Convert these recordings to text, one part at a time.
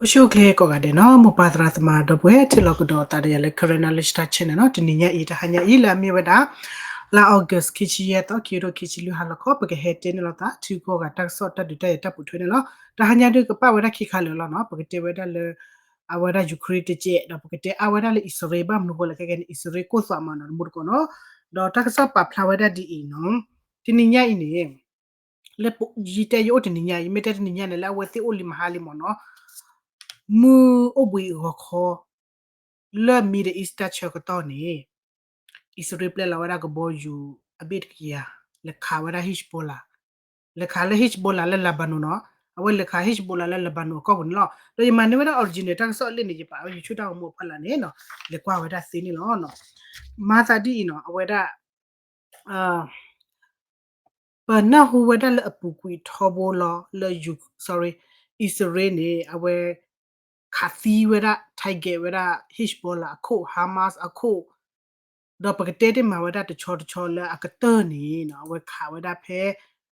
အိၣ်ဆူၣ်အိၣ်ချ့ကိးဂၤဒဲးနီၤ, မိၢ်ပၢ်သရၣ်သမါဒီပုၢ်ဝဲၢ် ထံၣ်လိာ်ကဒီးသးဒီးယၤလၢ Karen Knowledge Channel နီၤ. တနံၤညါအံၤ တဟါညါအံၤ လၢအမ့ၢ်ဝဲဒၣ် လါ August ခံဆံယဲၢ်သီ ခံကထိခံဆံလွံၢ်ဟါလီၤခီ ပကဟဲတဲန့ၣ်လိာ်သး ထံကီၢ်ဂၤတၢ်ကစီၣ်တၢ်ဒုးတၢ်ယၤတၢ်ပိာ်ထွဲန့ၣ်လီၤ. တဟါညါဒုးကပာ်ဝဲဒၣ်ခံခါလၢာ်လီၤနီၤ, ပကတဲဝဲဒၣ်လၢ အဝဲဒၣ် Ukraine တကဲး ဒီးပကတဲအါဝဲဒၣ်လၢ အံၣ်စရ့လး ဘၣ်မနုၤဃိလဲၣ်ခဲကဲန့ၣ် အံၣ်စရ့လးကိၢ်သွးမးနီၤ တမူတကိးနီၤ. ဒီးတၢ်ကစီၣ်ပာ်ဖျါဝဲဒၣ်ဒ်အံၤနီၤ, တနံၤညါအံၤန့ၣ် လၢယတဲယအိၣ်တနံၤညါအံၤ မ့ၢ်တဲတနံၤညါန့ၣ် လၢအဝဲသ့ၣ်အိၣ်လံမဟါလံမ့ၢ်နီၤ, မုၢ်အိၣ်ဘှံးဂီၤခီ လၢ Middle East တၢ်ဆၢကတီၢ်န့ၣ် အံၣ်စရ့လးပျဲလီၤဝဲဒၣ်ကဘီယူၤအဘ့ၣ်တကယၤ လဲၤခးဝဲဒၣ် Hezbollah, လဲၤခးလၢ Hezbollah လၢ Lebanon နီၤ, အဝဲလဲၤခး Hezbollah လၢ Lebanon အကီၢ်ပူၤန့ၣ်လီၤ. ဒီးယမၤန့ၢ်ဝဲဒၣ် original တၢ်ကစီၣ်အလံာ်န့ၣ် ယပာ်ဝဲ YouTube တၢ်ဂီၤမူအဖီလာ်န့ၣ်နီၤ, လဲၤကွၢ်ဝဲဒၣ်သ့န့ၣ်လီၤ. မၤသးဒ်အံၤနီၤ, အဝဲဒၣ် ပနၢ်ဟူဝဲဒၣ်လၢအပူၤကွံာ်ထီဘိလီၤ လၢ sorry အံၣ်စရ့လးန့ၣ် အဝဲ ခးသံဝဲဒၣ် target ဝဲဒၣ် Hezbollah အခိၣ် Hamas အခိၣ်, ဒီးပကတဲတ့ၢ်မးဝဲဒၣ်တဆီတဆီလၢအကတၢၢ်န့ၣ်နီၤ, အဝဲခးဝဲဒၣ်ဖဲ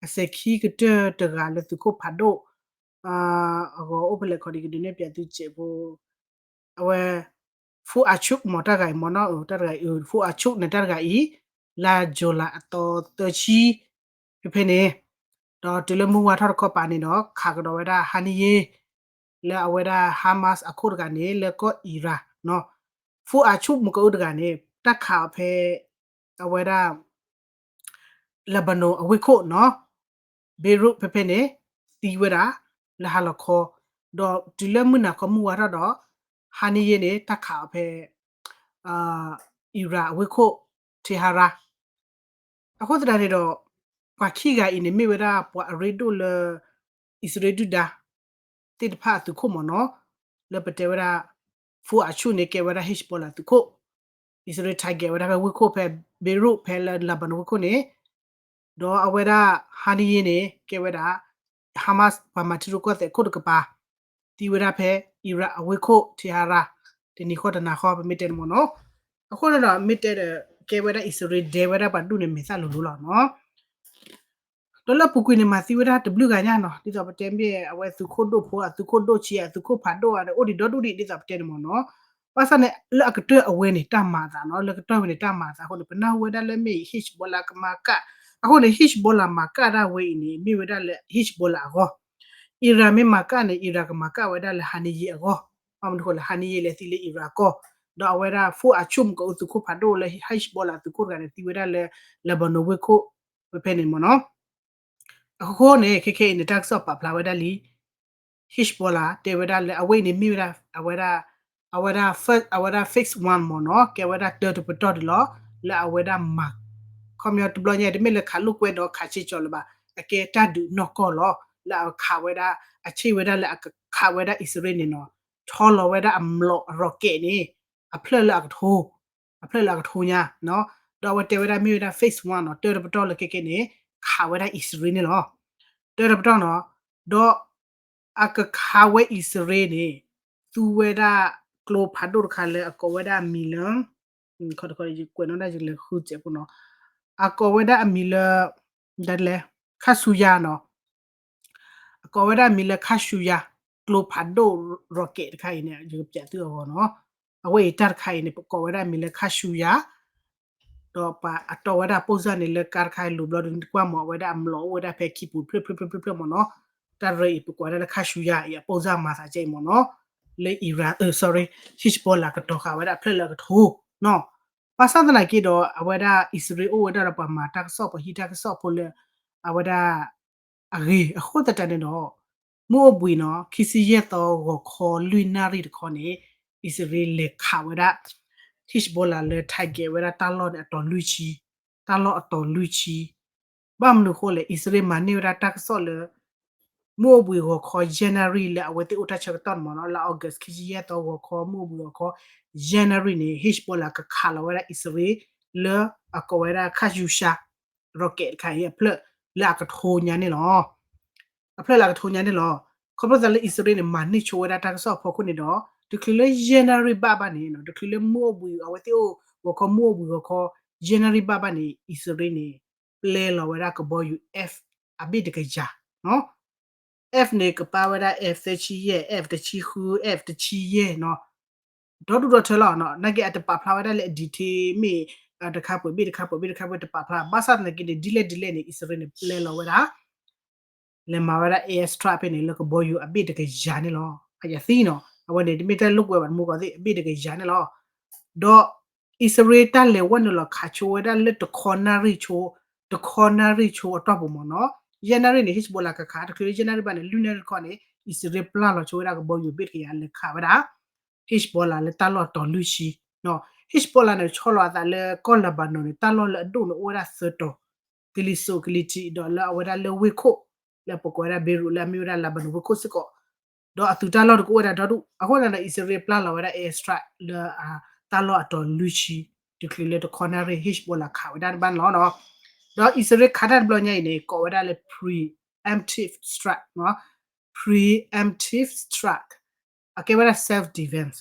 အစဲၤခံကတၢၢ်တဂၤလၢသုးခိၣ်ဖးဒိၣ် အဂီၤအိၣ်ဖဲလဲၣ်ခီဒံးကဒုးနဲၣ်ပၠးသုစဲးဖိ အဝဲ Fuad Achouk မ့ၢ်တၢ်တဂၤအံၤမ့ၢ်နီၤ, တၢ်တဂၤအံၤ Fuad Achouk န့ၣ် တၢ်တဂၤအံၤ လါ July အသီသၢဆံ ဖဲဖဲန့ၣ်, ဒီးတုၤလၢမုၢ်ဝါထီၣ်တခီပၤန့ၣ်ဒီး ခးကဒီးဝဲဒၣ် Haniyeh လၢအဝဲဒၣ် Hamas အခိၣ်တဂၤန့ၣ် လၢကီၢ် Iran နီၤ, Fuad Achouk မ့ၢ်ကအုၣ်တဂၤန့ၣ် တၢ်ခးအီၤဖဲ အဝဲဒၣ် Lebanon အဝ့ၢ်ခိၣ်နီၤ, Beirut ဖဲဖဲန့ၣ် သံဝဲဒၣ် လၢဟါလီၤခီ, ဒီးတုၤလၢမုၢ်နၤခီမုၢ်ဝါထီၣ်ဒီး Haniyeh န့ၣ် တၢ်ခးအီၤဖဲ Iran အဝ့ၢ်ခိၣ် Tehran အဃိသတးန့ၣ်ဒီး ပှၤခံဂၤအံၤန့ၣ် မ့ၢ်ဝဲဒၣ်ပှၤအရ့ဒိၣ်လၢ အံၣ်စရ့လးဒုၣ်ဒါ သ့ၣ်တဖၣ်အသုးခိၣ်မ့ၢ်နီၤ, လၢပတဲဝဲဒၣ် Fuad Achouk န့ၣ် ကဲဝဲဒၣ် Hezbollah သုးခိၣ်, အံၣ်စရ့လး target ဝဲဒၣ်ဖဲဝ့ၢ်ခိၣ်ဖဲ Beirut ဖဲလၢ Lebanon ဝ့ၢ်ခိၣ်န့ၣ်, ဒီးအဝဲဒၣ် Haniyeh န့ၣ် ကဲဝဲဒၣ် Hamas ပှၤမၤထံရူၢ်ကီၢ်သဲးခိၣ်တကပၤ, သံဝဲဒၣ်ဖဲ Iran အဝ့ၢ်ခိၣ် Tehran တနံၤဃီတနၤဃီ ပမ့ၢ်တဲန့ၣ်မ့ၢ်နီၤ, အဃိန့ၣ်ဒီး မ့ၢ်တဲဒီး ကဲဝဲဒၣ်အံၣ်စရ့လးဒဲဝဲဒၣ်ပှၤဒူၣ်န့ၣ် မဲာ်သၣ်လိၤလိၤလီၤနီၤ. ဒီးလၢအပူၤကွံာ်န့ၣ် မၤသံဝဲဒၣ်တဘျုးဂၤညါနီၤ, ဒ်သိးပတဲမ့ၢ်အဝဲသုးခိၣ်ဒိၣ်ဖိ အသုးခိၣ်ဒိၣ်ဆံး အသုးခိၣ်ဖးဒိၣ်ဂၤဒီး အိၣ်ဒံးဒီဒူၣ်ဒံး ဒ်သိးပတဲန့ၣ်မ့ၢ်နီၤ. ဘၣ်ဆၣ်န့ၣ် လၢအကတၢၢ်အဝဲန့ၣ် တၢ်မၤအသးနီၤ, လၢကတၢၢ်ဝဲန့ၣ် တၢ်မၤအသးအဃိန့ၣ် ပနၢ်ဟူဝဲဒၣ်လၢမ့ၢ် Hezbollah ကမၤကၣ်, အဃိန့ၣ် Hezbollah မၤကၣ်ဒၣ်ဝဲအံၤန့ၣ် မ့ၢ်ဝဲဒၣ်လၢ Hezbollah အဂီၢ်, Iran မ့ၢ်မၤကၣ်န့ၣ် Iran ကမၤကၣ်ဝဲဒၣ်လၢ Haniyeh အဂီၢ်, ဘၣ်မနုၤဃိလၢ Haniyeh လဲၤသံလၢ Iran ကီၢ်, ဒီးအဝဲဒၣ် Fuad Achouk မ့ၢ်ကအုပ်သုးခိၣ်ဖးဒိၣ်လၢ Hezbollah သုးခိၣ်တဂၤန့ၣ် သံဝဲဒၣ်လၢ Lebanon ဝ့ၢ်ခိၣ် ဖဲဖဲန့ၣ်မ့ၢ်နီၤ. အဃိန့ၣ် ခဲခဲအံၤန့ၣ် တၢ်ကစီၣ်ပာ်ဖျါဝဲဒၣ်လံ Hezbollah တဲဝဲဒၣ်လၢအဝဲအံၤန့ၣ်မ့ၢ်ဝဲဒၣ် အဝဲဒၣ် အဝဲဒၣ် first အဝဲဒၣ် phase one မ့ၢ်နီၤ, ကဲဝဲဒၣ်တၢတပတီၢ်ဒံးလီၤ, လၢအဝဲဒၣ်မၤ ခီပညီတဘျီညါ တမ့ၢ်လၢခးလိာ်ကွဲဒီးခးဆ့ကၠီၤလၢၤဘၣ်, အကဲတၢ်ဒုးနီၢ်ကီၢ်လီၤ, လၢအခးဝဲဒၣ် အဆ့ၣ်ဝဲဒၣ်လၢအကခးဝဲဒၣ်အံၣ်စရ့လးန့ၣ်နီၤ, ထီလီၤဝဲဒၣ်အမျိာ်အ rocket န့ၣ် အဖျၢၣ်လၢအကထိ အဖျၢၣ်လၢအကထိညါနီၤ, ဒီးအဝဲတဲဝဲဒၣ်မ့ၢ်ဝဲဒၣ် phase one နီၤ, တၢတပတီၢ်လၢခဲခဲန့ၣ် ခးဝဲဒၣ်အံၣ်စရ့လးန့ၣ်လီၤ, တၢတပတီၢ်နီၤ, ဒီး အကခးဝဲအံၣ်စရ့လးန့ၣ် သူဝဲဒၣ်ကျိဖးဒိၣ်တခါလၢအကိးဝဲဒၣ်အမံၤလၢ ခီတခီ ယကွဲးနီၣ်ဒၣ်ယလဲၤဃုစဲးဖိနီၤ, အကိးဝဲဒၣ်အမံၤလၢ ဒ်လဲၣ် ခါဆူယါနီၤ, အကိးဝဲဒၣ်အမံၤလၢခါဆူယါ, ကျိဖးဒိၣ် rocket တခါအံၤန့ၣ် ယကပျးသုအဂီၢ်နီၤ, အဝဲအံၤတၢ်တခါအံၤန့ၣ် ပကိးဝဲဒၣ်အမံၤလၢခါဆူယါ ဒီးပှၤအတီဝဲဒၣ် ပုံစံ န့ၣ် လၢကါတခါအံၤလိၤဘျီဒုး နကွၢ်မ့ၢ်အဝဲဒၣ်အမျိာ်အိၣ်ဝဲဒၣ်ဖဲခံပူၤ ဖျၢၣ်ဖျၢၣ်ဖျၢၣ်ဖျၢၣ်ဖျၢၣ်မ့ၢ်နီၤ, တၢ်ရၢအံၤ ပကိးဝဲဒၣ်လၢခါဆူယါအံၤ အ ပုံစံ မၤသးကဲအံၤမ့ၢ်နီၤ, လၢ Iran အ sorry Hezbollah ကတီၤဃာ်ဝဲဒၣ်အဖျၢၣ်လၢအကထိနီၤ, ဘၣ်ဆၣ်သနာ်က့ဒီး အဝဲဒၣ်အံၣ်စရ့လးအိၣ်ဝဲဒၣ်ဒီးပှၤမၤတၢ်ကစီၣ် ပှၤဟံးတၢ်ကစီၣ်ဖိလၢ အဝဲဒၣ် အဂ့ၤ အဃိသတးန့ၣ်ဒီး မုၢ်အိၣ်ဘှံးနီၤ ခံဆံယဲၢ်သီ ဂီၤခီလွံၢ်နၣ်ရံၣ်တခီန့ၣ် အံၣ်စရ့လးလဲၤခးဝဲဒၣ် Hezbollah လၢ target ဝဲဒၣ်တၢ်လီၢ်န့ၣ် အတီၤလွံၢ်ဆံ, တၢ်လီၢ်အတီၤလွံၢ်ဆံ, ဘၣ်မနုၤဃိလဲၣ် အံၣ်စရ့လးမၤန့ၢ်ဝဲဒၣ်တၢ်ကစီၣ်လၢ မုၢ်အိၣ်ဘှံးဂီၤခီ ယဲၢ်နၣ်ရံၣ် လၢအဝဲသ့ၣ်အိၣ်တၢ်ဆၢကတီၢ်န့ၣ်မ့ၢ်နီၤ လါ August ခံဆံယဲၢ်သီ ဂီၤခီ မုၢ်အိၣ်ဘှံးဂီၤခီ ယဲၢ်နၣ်ရံၣ်န့ၣ် Hezbollah ကခးလီၤဝဲဒၣ်အံၣ်စရ့လး လၢအကိးဝဲဒၣ် ခါဆူယါ rocket တခါအံၤ အဖျၢၣ်လၢအကထိညါန့ၣ်လီၤ. အဖျၢၣ်လၢအကထိညါန့ၣ်လီၤ. ခီဖျိသးလၢအံၣ်စရ့လးန့ၣ် မၤန့ၢ်ဆိဝဲဒၣ်တၢ်ကစီၣ်အဖီခိၣ်န့ၣ်ဒီး တချုးလၢယဲၢ်နၣ်ရံၣ်ဘၣ်ဘၣ်န့ၣ် တချုးလၢမုၢ်အိၣ်ဘှံး အဝဲသ့ၣ်အိၣ်ဂီၤခီ မုၢ်အိၣ်ဘှံးဂီၤခီ ယဲၢ်နၣ်ရံၣ်ဘၣ်ဘၣ်န့ၣ် အံၣ်စရ့လးန့ၣ် ပျဲလီၤဝဲဒၣ်ကဘီယူၤ F အဘ့ၣ်တကယၤ F န့ၣ် ကပာ်ဝဲဒၣ် F သၢဆံယဲၢ်, F တဆံဃု, F တဆံယဲၢ်နီၤ, ဒီဒူၣ်ဒီထၢလီၤနီၤ. နာ်က့အတပာ်ဖျါဝဲဒၣ်လၢအ detail မ့ၢ် တခါပှဲၤဘ့ၣ်တခါပှဲၤဘ့ၣ် တခါပှဲၤတပာ်ဖျါ, ဘၣ်ဆၣ်သနာ်က့န့ၣ် ဒ်လဲၣ်ဒ်လဲၣ်န့ၣ် အံၣ်စရ့လးန့ၣ် ပျဲလီၤဝဲဒၣ် လဲၤမၤဝဲဒၣ် air strike ဖဲန့ၣ် လၢကဘီယူၤအဘ့ၣ်တကယၤန့ၣ်လီၤ. အယသံနီၤ, အဝဲန့ၣ် တမ့ၢ်တၢ်လိာ်ကွဲဘၣ် တမူကီၢ်သ့ၣ် အဘ့ၣ်တကယၤန့ၣ်လီၤ. ဒီးအံၣ်စရ့လးတၢ်လဲၤဝဲနုာ်လီၤခးဆိဝဲဒၣ်လၢတခီနၣ်ရံၣ်ဆိ, တခီနၣ်ရံၣ်ဆိအတီၢ်ပူၤမ့ၢ်နီၤ, ယဲၢ်နၣ်ရံၣ်န့ၣ် Hezbollah ကခး, တချုးလၢယဲၢ်နၣ်ရံၣ်ဘၣ်န့ၣ် လွံၢ်နၣ်ရံၣ်တခီန့ၣ် အံၣ်စရ့လးပျဲလီၤဆိဝဲဒၣ်ကဘီယူၤဘ့ၣ်တကယၤ လဲၤခးဝဲဒၣ် Hezbollah လၢတၢ်လီၢ်တီၤလွံၢ်ဆံ Hezbollah န့ၣ် ဆီလီၤအသးလၢကီၢ် Lebanon န့ၣ် တၢ်လီၢ်လၢအဒိၣ်န့ၣ်အိၣ်ဝဲဒၣ်သၢတီၤ, ကလံၤစိးကလံၤထံး ဒီးလၢအဝဲဒၣ်လၢဝ့ၢ်ခိၣ် လၢပကိးဝဲဒၣ် Beirut လၢအမ့ၢ်ဝဲဒၣ် Lebanon ဝ့ၢ်ခိၣ်စ့ၢ်ကီး, ဒီးအသုးတၢ်လီၢ်တကအိၣ်ဝဲဒၣ်ဒီဒူၣ်, အဃိသတးဒီး အံၣ်စရ့လးပျဲလီၤဝဲဒၣ် air strike လၢတၢ်လီၢ်အတီၤလွံၢ်ဆံ, တချုးလၢတခီနၣ်ရံၣ် Hezbollah ခးဝဲဒၣ်တဘၣ်န့ၣ်လီၤ. ဒီးအံၣ်စရ့လးခးတၢ်တဘျီညါအံၤန့ၣ် ကိးဝဲဒၣ်လၢ preemptive strike နီၤ, preemptive strike အကဲဝဲဒၣ် self defense,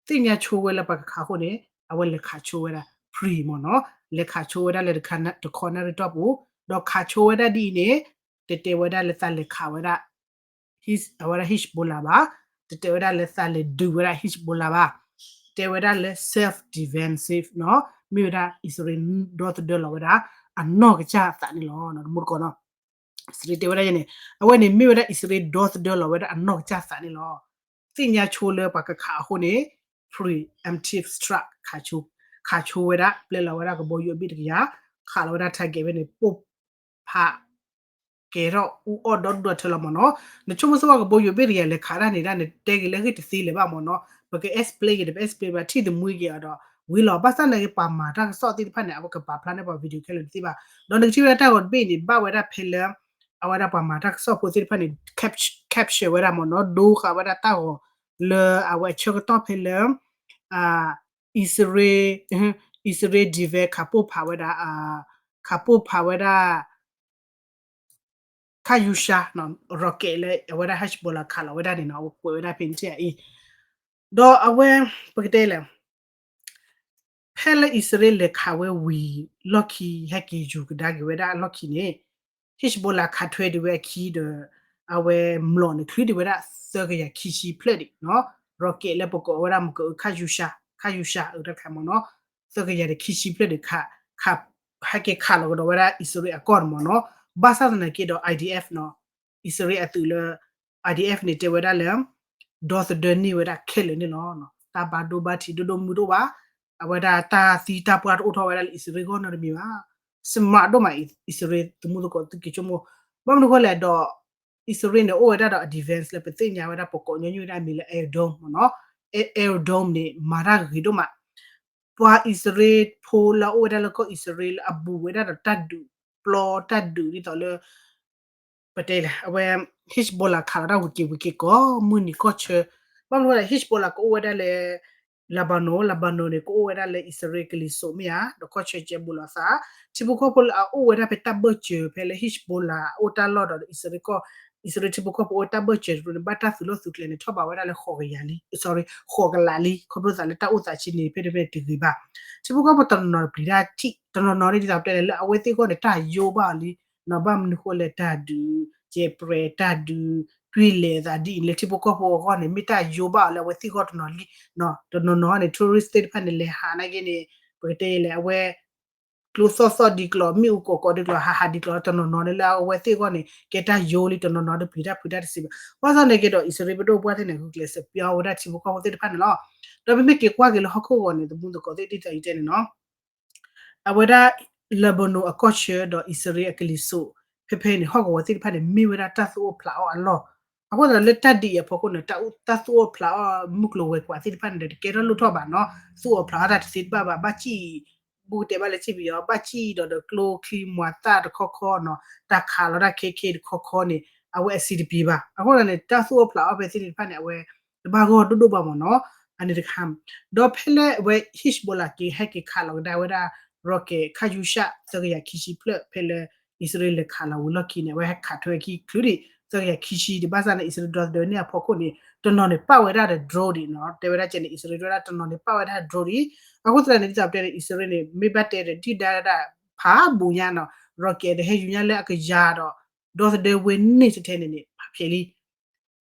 သ့ၣ်ညါဆိဝဲလၢပှၤကခးအဃိန့ၣ် အဝဲလဲၤခးဆိဝဲဒၣ် pre မ့ၢ်နီၤ, လဲၤခးဆိဝဲဒၣ်လၢတခီနၣ်ရံၣ်တီၢ်ပူၤ, ဒီးခးဆိဝဲဒၣ်ဒ်အံၤန့ၣ် တတဲဝဲဒၣ်လၢသးလဲၤခးဝဲဒၣ် အဝဲဒၣ် Hezbollah ဘၣ်, တတဲဝဲဒၣ်လၢသးလဲၤဒုးဝဲဒၣ် Hezbollah ဘၣ်, တဲဝဲဒၣ်လၢ self defensive နီၤ, မ့ၢ်ဝဲဒၣ်အံၣ်စရ့လးဒီသဒၢလီၤဝဲဒၣ် အနီၢ်ကစၢ်အသးန့ၣ်လီၤ, တမူတကိးနီၤ. စရ့တဲဝဲဒၣ်န့ၣ် အဝဲန့ၣ်မ့ၢ်ဝဲဒၣ်အံၣ်စရ့လးဒီသဒၢလီၤဝဲဒၣ်အနီၢ်ကစၢ်သးန့ၣ်လီၤ. သ့ၣ်ညါဆိလၢပှၤကခးအဃိန့ၣ် preemptive strike ခးဆိဝဲဒၣ် ပျဲလီၤဝဲဒၣ်ကဘီယူၤအဘ့ၣ်တကယၤ, ခးလီၤဝဲဒၣ် target ဖဲန့ၣ် ပိၢ်ဖး ကဲထီၣ်အူအီၣ်ဒီဒူၣ်ဒီထၢလီၤမ့ၢ်နီၤ. နဆိကမိၣ်ဆိကမိၣ်ကဘီယူၤအဘ့ၣ်တကယၤလဲၤခးတၢ်န့ၣ်ဒၣ်န့ၣ် တဲက့ၤလၢအဂ့ၢ်တသ့လၢၤဘၣ်မ့ၢ်နီၤ. ပက explain က့ၤ ပ explain ဘၣ် ထံၣ်တမှံက့ၤအီၤဒီး ဝံၤလီၤ. ဘၣ်ဆၣ်သနာ်က့ ပှၤမၤတၢ်ကစီၣ်သ့ၣ်တဖၣ်န့ၣ် အဝဲကပာ်ဖျါန့ၢ်ပှၤ video ခဲလၢာ်တသ့ဘၣ်. ဒီးနကထံၣ်ဝဲဒၣ်တၢ်ဂီၤတဘ့ၣ်န့ၣ် ဘၣ်ဝဲဒၣ်ဖဲလၢ အဝဲဒၣ်ပှၤမၤတၢ်ကစီၣ်ဖိသ့ၣ်တဖၣ်န့ၣ် capture ဝဲဒၣ်မ့ၢ်နီၤ, ဒိဃာ်ဝဲဒၣ်တၢ်ဂီၤလၢအဝဲအဆၢကတီၢ်ဖဲလၢ အံၣ်စရ့လး အံၣ်စရ့လး defense ခးပိၢ်ဖးဝဲဒၣ် ခးပိၢ်ဖးဝဲဒၣ် ခၣ်ယူၡါ rocket လၢအဝဲဒၣ် Hezbollah ခးလီၤဝဲဒၣ်န့ၣ်နီၤ, အဝဲကွဲးဝဲဒၣ်ဖဲန့ၣ်အံၤ, ဒီးအဝဲ ပကတဲလဲၣ် ဖဲလၢအံၣ်စရ့လးလဲၤခးဝဲဝံၤလီၢ်ခံ ဟဲက့ၤယူၤကဒါက့ၤဝဲဒၣ်အလီၢ်ခံန့ၣ် Hezbollah ခးထွဲဒံးဝဲအခံဒီး အဝဲမျိာ်န့ၣ် ချုးဒံးဝဲဒၣ်သၢကယၤခံဆံဖျၢၣ်ဒံးနီၤ, rocket လၢပကိးဝဲဒၣ်မ့ၢ်က ခၣ်ယူၡါ ခၣ်ယူၡါ အတၢ်ခးမ့ၢ်နီၤ, သၢကယၤဒီးခံဆံဖျၢၣ်ဒံး ဟဲက့ၤခးလီၤကဒီးဝဲဒၣ်အံၣ်စရ့လးအကီၢ်န့ၣ်မ့ၢ်နီၤ, ဘၣ်ဆၣ်သနာ်က့ဒီး IDF နီၤ, အံၣ်စရ့လးအသုးလၢ IDF န့ၣ် တဲဝဲဒၣ်လၢ ဒီသဒၢန့ၢ်ဝဲဒၣ်ခဲလၢာ်န့ၣ်လီၤ. တၢ်ဘၣ်ဒိဘၣ်ထံးဒိၣ်ဒိၣ်မုၢ်ဒိၣ်ဘၣ်, အဝဲဒၣ်တၢ်သံတၢ်ပှၢ်တအိၣ်ထီၣ်ဝဲဒၣ်လၢအံၣ်စရ့လးဂီၢ်နီတမံၤဘၣ်, စမးဒိၣ်မး အံၣ်စရ့လးသမူသကိးသုက့ၤဆိကမိၣ်, ဘၣ်မနုၤဃိလဲၣ်ဒီး အံၣ်စရ့လးန့ၣ် အိၣ်ဝဲဒၣ်ဒီးအ defense လၢပသ့ၣ်ညါဝဲဒၣ် ပကိးညီနုၢ်ဝဲဒၣ်အမံၤလၢ Iron Dome မ့ၢ်နီၤ, Iron Dome န့ၣ် မၤတၢ်ဂ့ၤဒိၣ်မး, ပှၤအံၣ်စရ့လးဖိလၢအအိၣ်ဝဲဒၣ်လၢကီၢ်အံၣ်စရ့လးလၢ အဘူးဝဲဒၣ်ဒီးတၢ်ဒုးပျီတၢ်ဒုးဒ်သိးလၢ ပတဲလဲၣ် အဝဲ Hezbollah ခးလီၤတၢ်ဝံၤက့ၤဝံၤက့ၤကိးမုၢ်နံၤကီၢ်ဆၢ, ဘၣ်မနုၤဃိလဲၣ် Hezbollah ကအိၣ်ဝဲဒၣ်လၢ Lebanon, Lebanon န့ၣ် ကအိၣ်ဝဲဒၣ်လၢအံၣ်စရ့လးကလံၤစိးမ့ၢ်ဧါ, ဒီးကီၢ်ဆၢကဲဘူးလိာ်သး, ထံဖိကီၢ်ဖိလၢအအိၣ်ဝဲဒၣ်ဖဲတၢ်ဘၢၣ်စၢၤဖဲလၢ Hezbollah အိၣ်တၢ်လီၢ်ဒီး အံၣ်စရ့လးကီၢ်, အံၣ်စရ့လးထံဖိကီၢ်ဖိအိၣ်တၢ်ဘၢၣ်စၢၤတဖျိန့ၣ် ဘၣ်တၢ်သုးလီၢ်သုးကျဲန့ၣ် ထီၣ်ဘးဝဲဒၣ်လၢဃိးကယၤလံ, sorry ဃိးကလးလံ, ခီဖျိသးလၢတၢ်အိၣ်သးဆံန့ၣ် ဖဲတဖဲတဂ့ၤဘၣ်, ထံဖိကီၢ်ဖိတနီၤနီၤပျံၤတၢ်ထံၣ်, တနီၤနီၤဒ်သိးပတဲလဲၣ် လၢအဝဲသ့ၣ်အဂီၢ်န့ၣ် တၢ်ယိဘၣ်အီၤလံ, နီၤ ဘၣ်မနုၤဃိလဲၣ် တၢ်ဒုး ကဲပြဲၤတၢ်ဒုး ကွံာ်လဲၤသးဒ်အံၤလၢထံဖိကီၢ်ဖိအဂီၢ်န့ၣ် မ့ၢ်တၢ်ယိဘၣ်အီၤလၢအဝဲသ့ၣ်အဂီၢ်တနီၤလံ, တနီၤနီၤန့ၣ် tourist သ့ၣ်တဖၣ်န့ၣ် လဲၤဟးနာ်က့န့ၣ် ပကတဲလဲၣ် အဝဲ ကျိသီၣ်သီၣ်ဒ်ကျီၤ မ့ၣ်အူကိးကိးဒ်ကျီၤ ဟးဟးဒ်ကျီၤ တနီၤနီၤန့ၣ်လၢအဝဲသ့ၣ်အဂီၢ်န့ၣ် ကဲတၢ်ယိလံ တနီၤနီၤဒီးပျံၤတၢ်ဖုးတၢ်တစံးဘၣ်, ဘၣ်ဆၣ်န့ၣ်က့ၤဒီး အံၣ်စရ့လးပဒိၣ်ပှၢ်သ့ၣ်န့ၣ် ဂုာ်ကျဲးစၢးပျီဝဲဒၣ်ထံဖိကီၢ်ဖိသ့ၣ်တဖၣ်န့ၣ်လီၤ, ဒီးပမ့ၢ်က့ၤကွၢ်က့ၤလၢဟီၣ်ခိၣ်ဂီၤန့ၣ် သမူသကိးသ့ၣ်ဒ်သိးယတဲန့ၣ်နီၤ အဝဲဒၣ် Lebanon အကီၢ်ဆၢဒီးအံၣ်စရ့လးအကလံၤစိး ဖဲဖဲန့ၣ် ဟီၣ်ကဝီၤသ့ၣ်တဖၣ်န့ၣ် မ့ၢ်ဝဲဒၣ်တၢ်သူၣ်အိၣ်ဖျးအီၣ်အလီၢ်, အဃိသတးလၢတၢ်ဒ်အံၤအဖီခိၣ်န့ၣ် တၢ်သူၣ်အိၣ်ဖျးအီၣ်မုၢ်ကျိၤဝဲၤကွာ်သ့ၣ်တဖၣ်န့ၣ်ဒီး တကဲထီၣ်လိၣ်ထီၣ်ဘၣ်နီၤ, သူၣ်အိၣ်ဖျးအီၣ်တၢ်တသ့တဘၣ်ဘၣ်, ဘၣ်စံၣ် ဘူၣ်ကတဲဘၣ်လၢစံၣ်ပယီၤ ဘၣ်စံၣ်ဒီးဒီးကျိချံမျိာ်သၣ်တခီခီနီၤ, တၢ်ခးလီၤတၢ်ခဲခဲတခီခီန့ၣ် အဝဲအစံးတပံၤဘၣ်. အဃိသတးန့ၣ် တၢ်သူၣ်အိၣ်ဖျးအီၣ်ဖဲသ့ၣ်တဖၣ်န့ၣ် အဝဲတဘၣ်ဂီၢ်ဒိၣ်ဒိၣ်ဘၣ်မ့ၢ်နီၤ, အန့ၣ်တခါ, ဒီးဖဲလၢအဝဲ Hezbollah က့ၤဟဲက့ၤခးလီၤကဒါဝဲဒၣ် rocket ခၣ်ယူၡၣ် သၢကယၤခံဆံဖျၢၣ် ဖဲလၢအံၣ်စရ့လးလဲၤခးလီၤဝံၤလီၢ်ခံန့ၣ် အဝဲဟဲခးထွဲခံချုးဒံး သၢကယၤခံဆံဒံး ဘၣ်ဆၣ်န့ၣ် အံၣ်စရ့လးဒီသဒၢန့ၢ်အဖီခိၣ်န့ၣ် တနီၤန့ၣ်ပာ်ဝဲဒၣ်ဒီး drone ဒံးနီၤ, တဲဝဲဒၣ်ကဲန့ၣ် အံၣ်စရ့လးတဲဝဲဒၣ်တနီၤန့ၣ်ပာ်ဝဲဒၣ် drone ဒံး, အဃိသတးန့ၣ် ဒ်သိးပတဲန့ၣ် အံၣ်စရ့လးန့ၣ် မ့ၢ်ဘၣ်တဲဒီးဒံၣ်ဒါဒၣ်ဖးဘူးညါနီၤ, rocket ဒီးဟဲယူၤညါလၢအကယၤဒီး ဒီသဒၢဝဲန့ၣ်ထဲထဲန့ၣ်န့ၣ် ဖးဖျဲးလံ,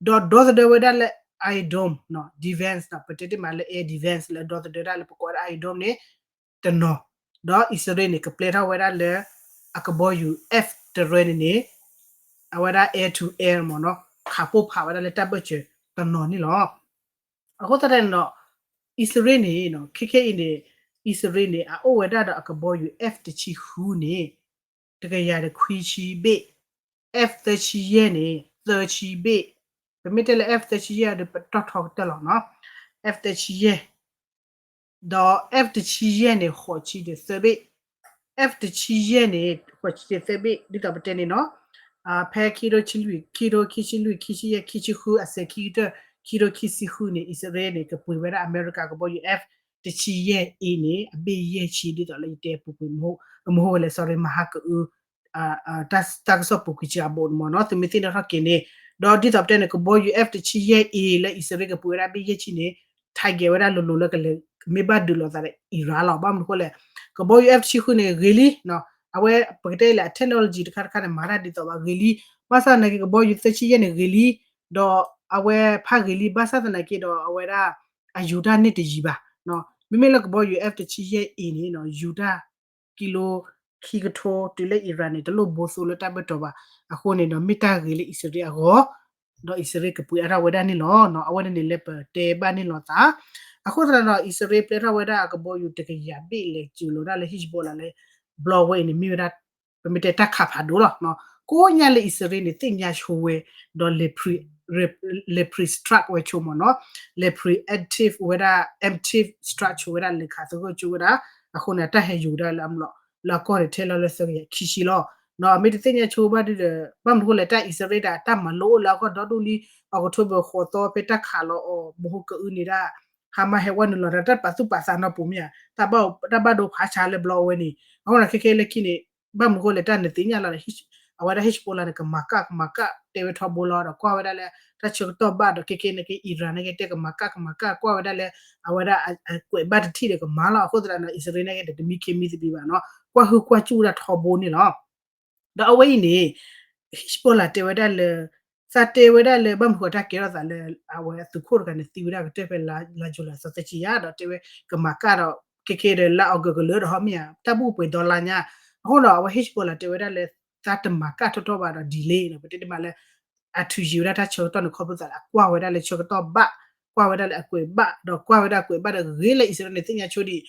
ဒီးဒီသဒၢဝဲဒၣ်လၢ Iron Dome နီၤ defense နီၤ ပတဲတ့ၢ်မးလၢ air defense လၢဒီသဒၢဒၣ်လၢပကိးဝဲဒၣ် Iron Dome န့ၣ် တနီၤ, ဒီးအံၣ်စရ့လးန့ၣ် ကပျဲထီၣ်ဝဲဒၣ်လၢ အကဘီယူၤ F တရၢန့ၣ်န့ၣ် အဝဲဒၣ် air to air မ့ၢ်နီၤ ခးပိၢ်ဖးဝဲဒၣ်လၢတၢ်ဘၢၣ်စၢၤတနီၤန့ၣ်လီၤ. အဃိသတးန့ၣ်ဒီး အံၣ်စရ့လးန့ၣ် ခဲခဲအံၤန့ၣ် အံၣ်စရ့လးန့ၣ် အအိၣ်ဝဲဒၣ်ဒီးအကဘီယူၤ F တဆံဃုန့ၣ် တကယၤတခွံဆံဘ့ၣ်, F သၢဆံယဲၢ်န့ၣ် သၢဆံဘ့ၣ်, ပမ့ၢ်တဲလၢ F သၢဆံယဲၢ်ဒီး ပတီၢ်ထီကတၢၢ်လီၤနီၤ F သၢဆံယဲၢ် ဒီး F တဆံယဲၢ်န့ၣ် ဃိးဆံဒီးသၢဘ့ၣ်, F တဆံယဲၢ်န့ၣ် ဃိးဆံဒီးသၢဘ့ၣ် ဒ်သိးပတဲန့ၣ်နီၤ ဖဲခံထိဆံလွံၢ် ခံထိခံဆံလွံၢ် ခံဆံယဲၢ် ခံဆံဃု အစဲးခံကတၢၢ် ခံထိခံဆံဃုန့ၣ် အံၣ်စရ့လးန့ၣ် ကပှ့ၤဝဲဒၣ်အမဲရကၤကဘီယူၤ F တဆံယဲၢ် A န့ၣ် အဘ့ၣ်ယဲၢ်ဆံ ဒ်သိးလၢယတဲပူၤကွံာ် မဟိဝဲလဲၣ် sorry မဟါကအု တၢ်ကစီၣ်ပူၤကွံာ်စှၤဘိးန့ၣ်မ့ၢ်နီၤ သုမ့ၢ်သ့ၣ်နီၣ်ထီၣ်က့ၤန့ၣ်, ဒီးဒ်သိးပတဲန့ၣ် ကဘီယူၤ F တဆံယဲၢ် A လၢအံၣ်စရ့လးကပှ့ၤဝဲဒၣ်ဘ့ၣ်ယဲၢ်ဆံန့ၣ် target ဝဲဒၣ်လိၤလိၤလၢကလဲၤမ့ၢ်ဘၣ်ဒုးလိာ်သးဒီး Iran လီၤ. ဘၣ်မနုၤဃိလဲၣ် ကဘီယူၤ F တဆံဃုန့ၣ် ဂ့ၤလံ, အဝဲပကတဲလၢအ technology တခါတခါန့ၣ် မၤတၢ်ဒ်သိးဘၣ်ဂ့ၤလံ, ဘၣ်ဆၣ်သနာ်က့ ကဘီယူၤ သၢဆံယဲၢ်န့ၣ် ဂ့ၤလံ, ဒီးအဝဲဖးဂ့ၤလံ ဘၣ်ဆၣ်သနာ်က့ဒီး အဝဲဒၣ် အယူၤတၢ်န့ၢ်တယံၤဘၣ်, မ့မ့ၢ်လၢကဘီယူၤ F တဆံယဲၢ် A န့ၣ် ယူၤတၢ် ကံလိ ခံကထိ တုၤလၢ Iran န့ၣ် တလိၣ်ဘိသိလၢတၢ်ဘၢၣ်တီၤဘၣ်, အဃိန့ၣ်ဒီး မ့ၢ်တၢ်ဂ့ၤလၢအံၣ်စရ့လးအဂီၢ်, ဒီးအံၣ်စရ့လးကပှ့ၤအါထီၣ်ဝဲဒၣ်န့ၣ်လီၤ. အဝဲန့ၣ်န့ၣ်လၢပတဲဘၣ်န့ၢ်လိာ်သး, အဃိသတးဒီး အံၣ်စရ့လးပျဲထီၣ်ဝဲဒၣ်အကဘီယူၤတကယၤဘ့ၣ်လဲၤစူၤလိာ်ဒၣ်လၢ Hezbollah လၢ ဘျီဝဲအံၤန့ၣ် မ့ၢ်ဝဲဒၣ် ပမ့ၢ်တဲတၢ်ခးဖးဒိၣ်လီၤ, ကိးညါလၢအံၣ်စရ့လးန့ၣ် သ့ၣ်ညါဆိဝဲ, ဒီး လဲၤ pre-strike ဝဲဆိမ့ၢ်နီၤ, လဲၤ preemptive ဝဲဒၣ် emptive strike ဆိဝဲဒၣ် လဲၤခးသဂၢၢ်ဆိဝဲဒၣ်, အဃိန့ၣ် တၢ်ဟဲယူၤဒၣ်လၢအမျိာ် လၢအကီၢ်န့ၣ် ထဲလီၤလၢသၢကယၤခံဆံလီၤ. ဒီးအမ့ၢ်တသ့ၣ်ညါဆိဘၣ်ဒီး ဘၣ်မနုၤဃိလဲၣ် တၢ်အံၣ်စရ့လးဒၣ် တၢ်မၤလိအိၣ်လၢအကီၢ်ဒီဒူၣ်လံ, October ဃိးသီ ဖဲတၢ်ခးလီၤအီၤ မဟိကအုန့ၣ်ဒၣ် Hamas ဟဲဝဲနုာ်လီၤဒီး တၢ်ပာ်သူၣ်ပာ်သးနီတပူၤမ့ၢ်ဧါ, တၢ်ဘၣ်ဒိဖးဆါလၢဘျီဝဲန့ၣ်, အဃိန့ၣ် ခဲခဲလၢခံန့ၣ် ဘၣ်မနုၤဃိလဲၣ် တၢ်နသ့ၣ်ညါလီၤဒီး အဝဲဒၣ် Hezbollah န့ၣ် ကမၤကၣ်ကမၤကၣ်တဲဝဲထီဘိလီၤဒီး ကွၢ်ဝဲဒၣ်လၢ တၢ်ဆၢကတီၢ်ဘၣ်ဒီး ခဲခဲန့ၣ်က့ Iran န့ၣ်က့ တဲကမၤကၣ်ကမၤကၣ် ကွၢ်ဝဲဒၣ်လၢ အဝဲဒၣ်အကွဲးဘၣ်တထံၣ်ဒီးကမၤလီၤ. အဃိသတးဒီး အံၣ်စရ့လးန့ၣ်က့ဒီး တမံခ့မံသဘံၣ်ဘၣ်နီၤ, ကွၢ်ဟုၣ်ကွၢ်စူၣ်ဒၣ်ထီဘိန့ၣ်လီၤ. ဒီးအဝဲအံၤန့ၣ် Hezbollah တဲဝဲဒၣ်လၢ သးတဲဝဲဒၣ်လၢ ဘၣ်မနုၤဃိတၢ်ကဲထီၣ်သးလၢ အဝဲအသုးခိၣ်တဂၤန့ၣ် သံဝဲဒၣ်ကတၢၢ်ဖဲလါ July သီသၢဆံယဲၢ်ဒီး တဲဝဲ ကမၤကၣ်ဒီး ခဲခဲဒီးလါ August ကလၢာ်ဒီးဟီမ့ၢ်ဧါ တၢ်ဘူၣ်ပှဲၤဒီလါညါ, အဃိဒီး အဝဲ Hezbollah တဲဝဲဒၣ်လၢ သးတမၤကၣ်ထီၣ်ထီၣ်ဘၣ်ဒီး delay နီၤ, ပတဲတမးလၢ အထုးယံၤဝဲဒၣ်တၢ်ဆၢကတီၢ်န့ၣ် ခီဖျိသးလၢအကွၢ်ဝဲဒၣ်လၢဆၢကတီၢ်ဘၣ်, ကွၢ်ဝဲဒၣ်လၢအကွဲးဘၣ်, ဒီးကွၢ်ဝဲဒၣ်ကွဲးဘၣ်ဒီး ဂ့ၤလၢအံၣ်စရ့လးန့ၣ် သ့ၣ်ညါဆိဒံး,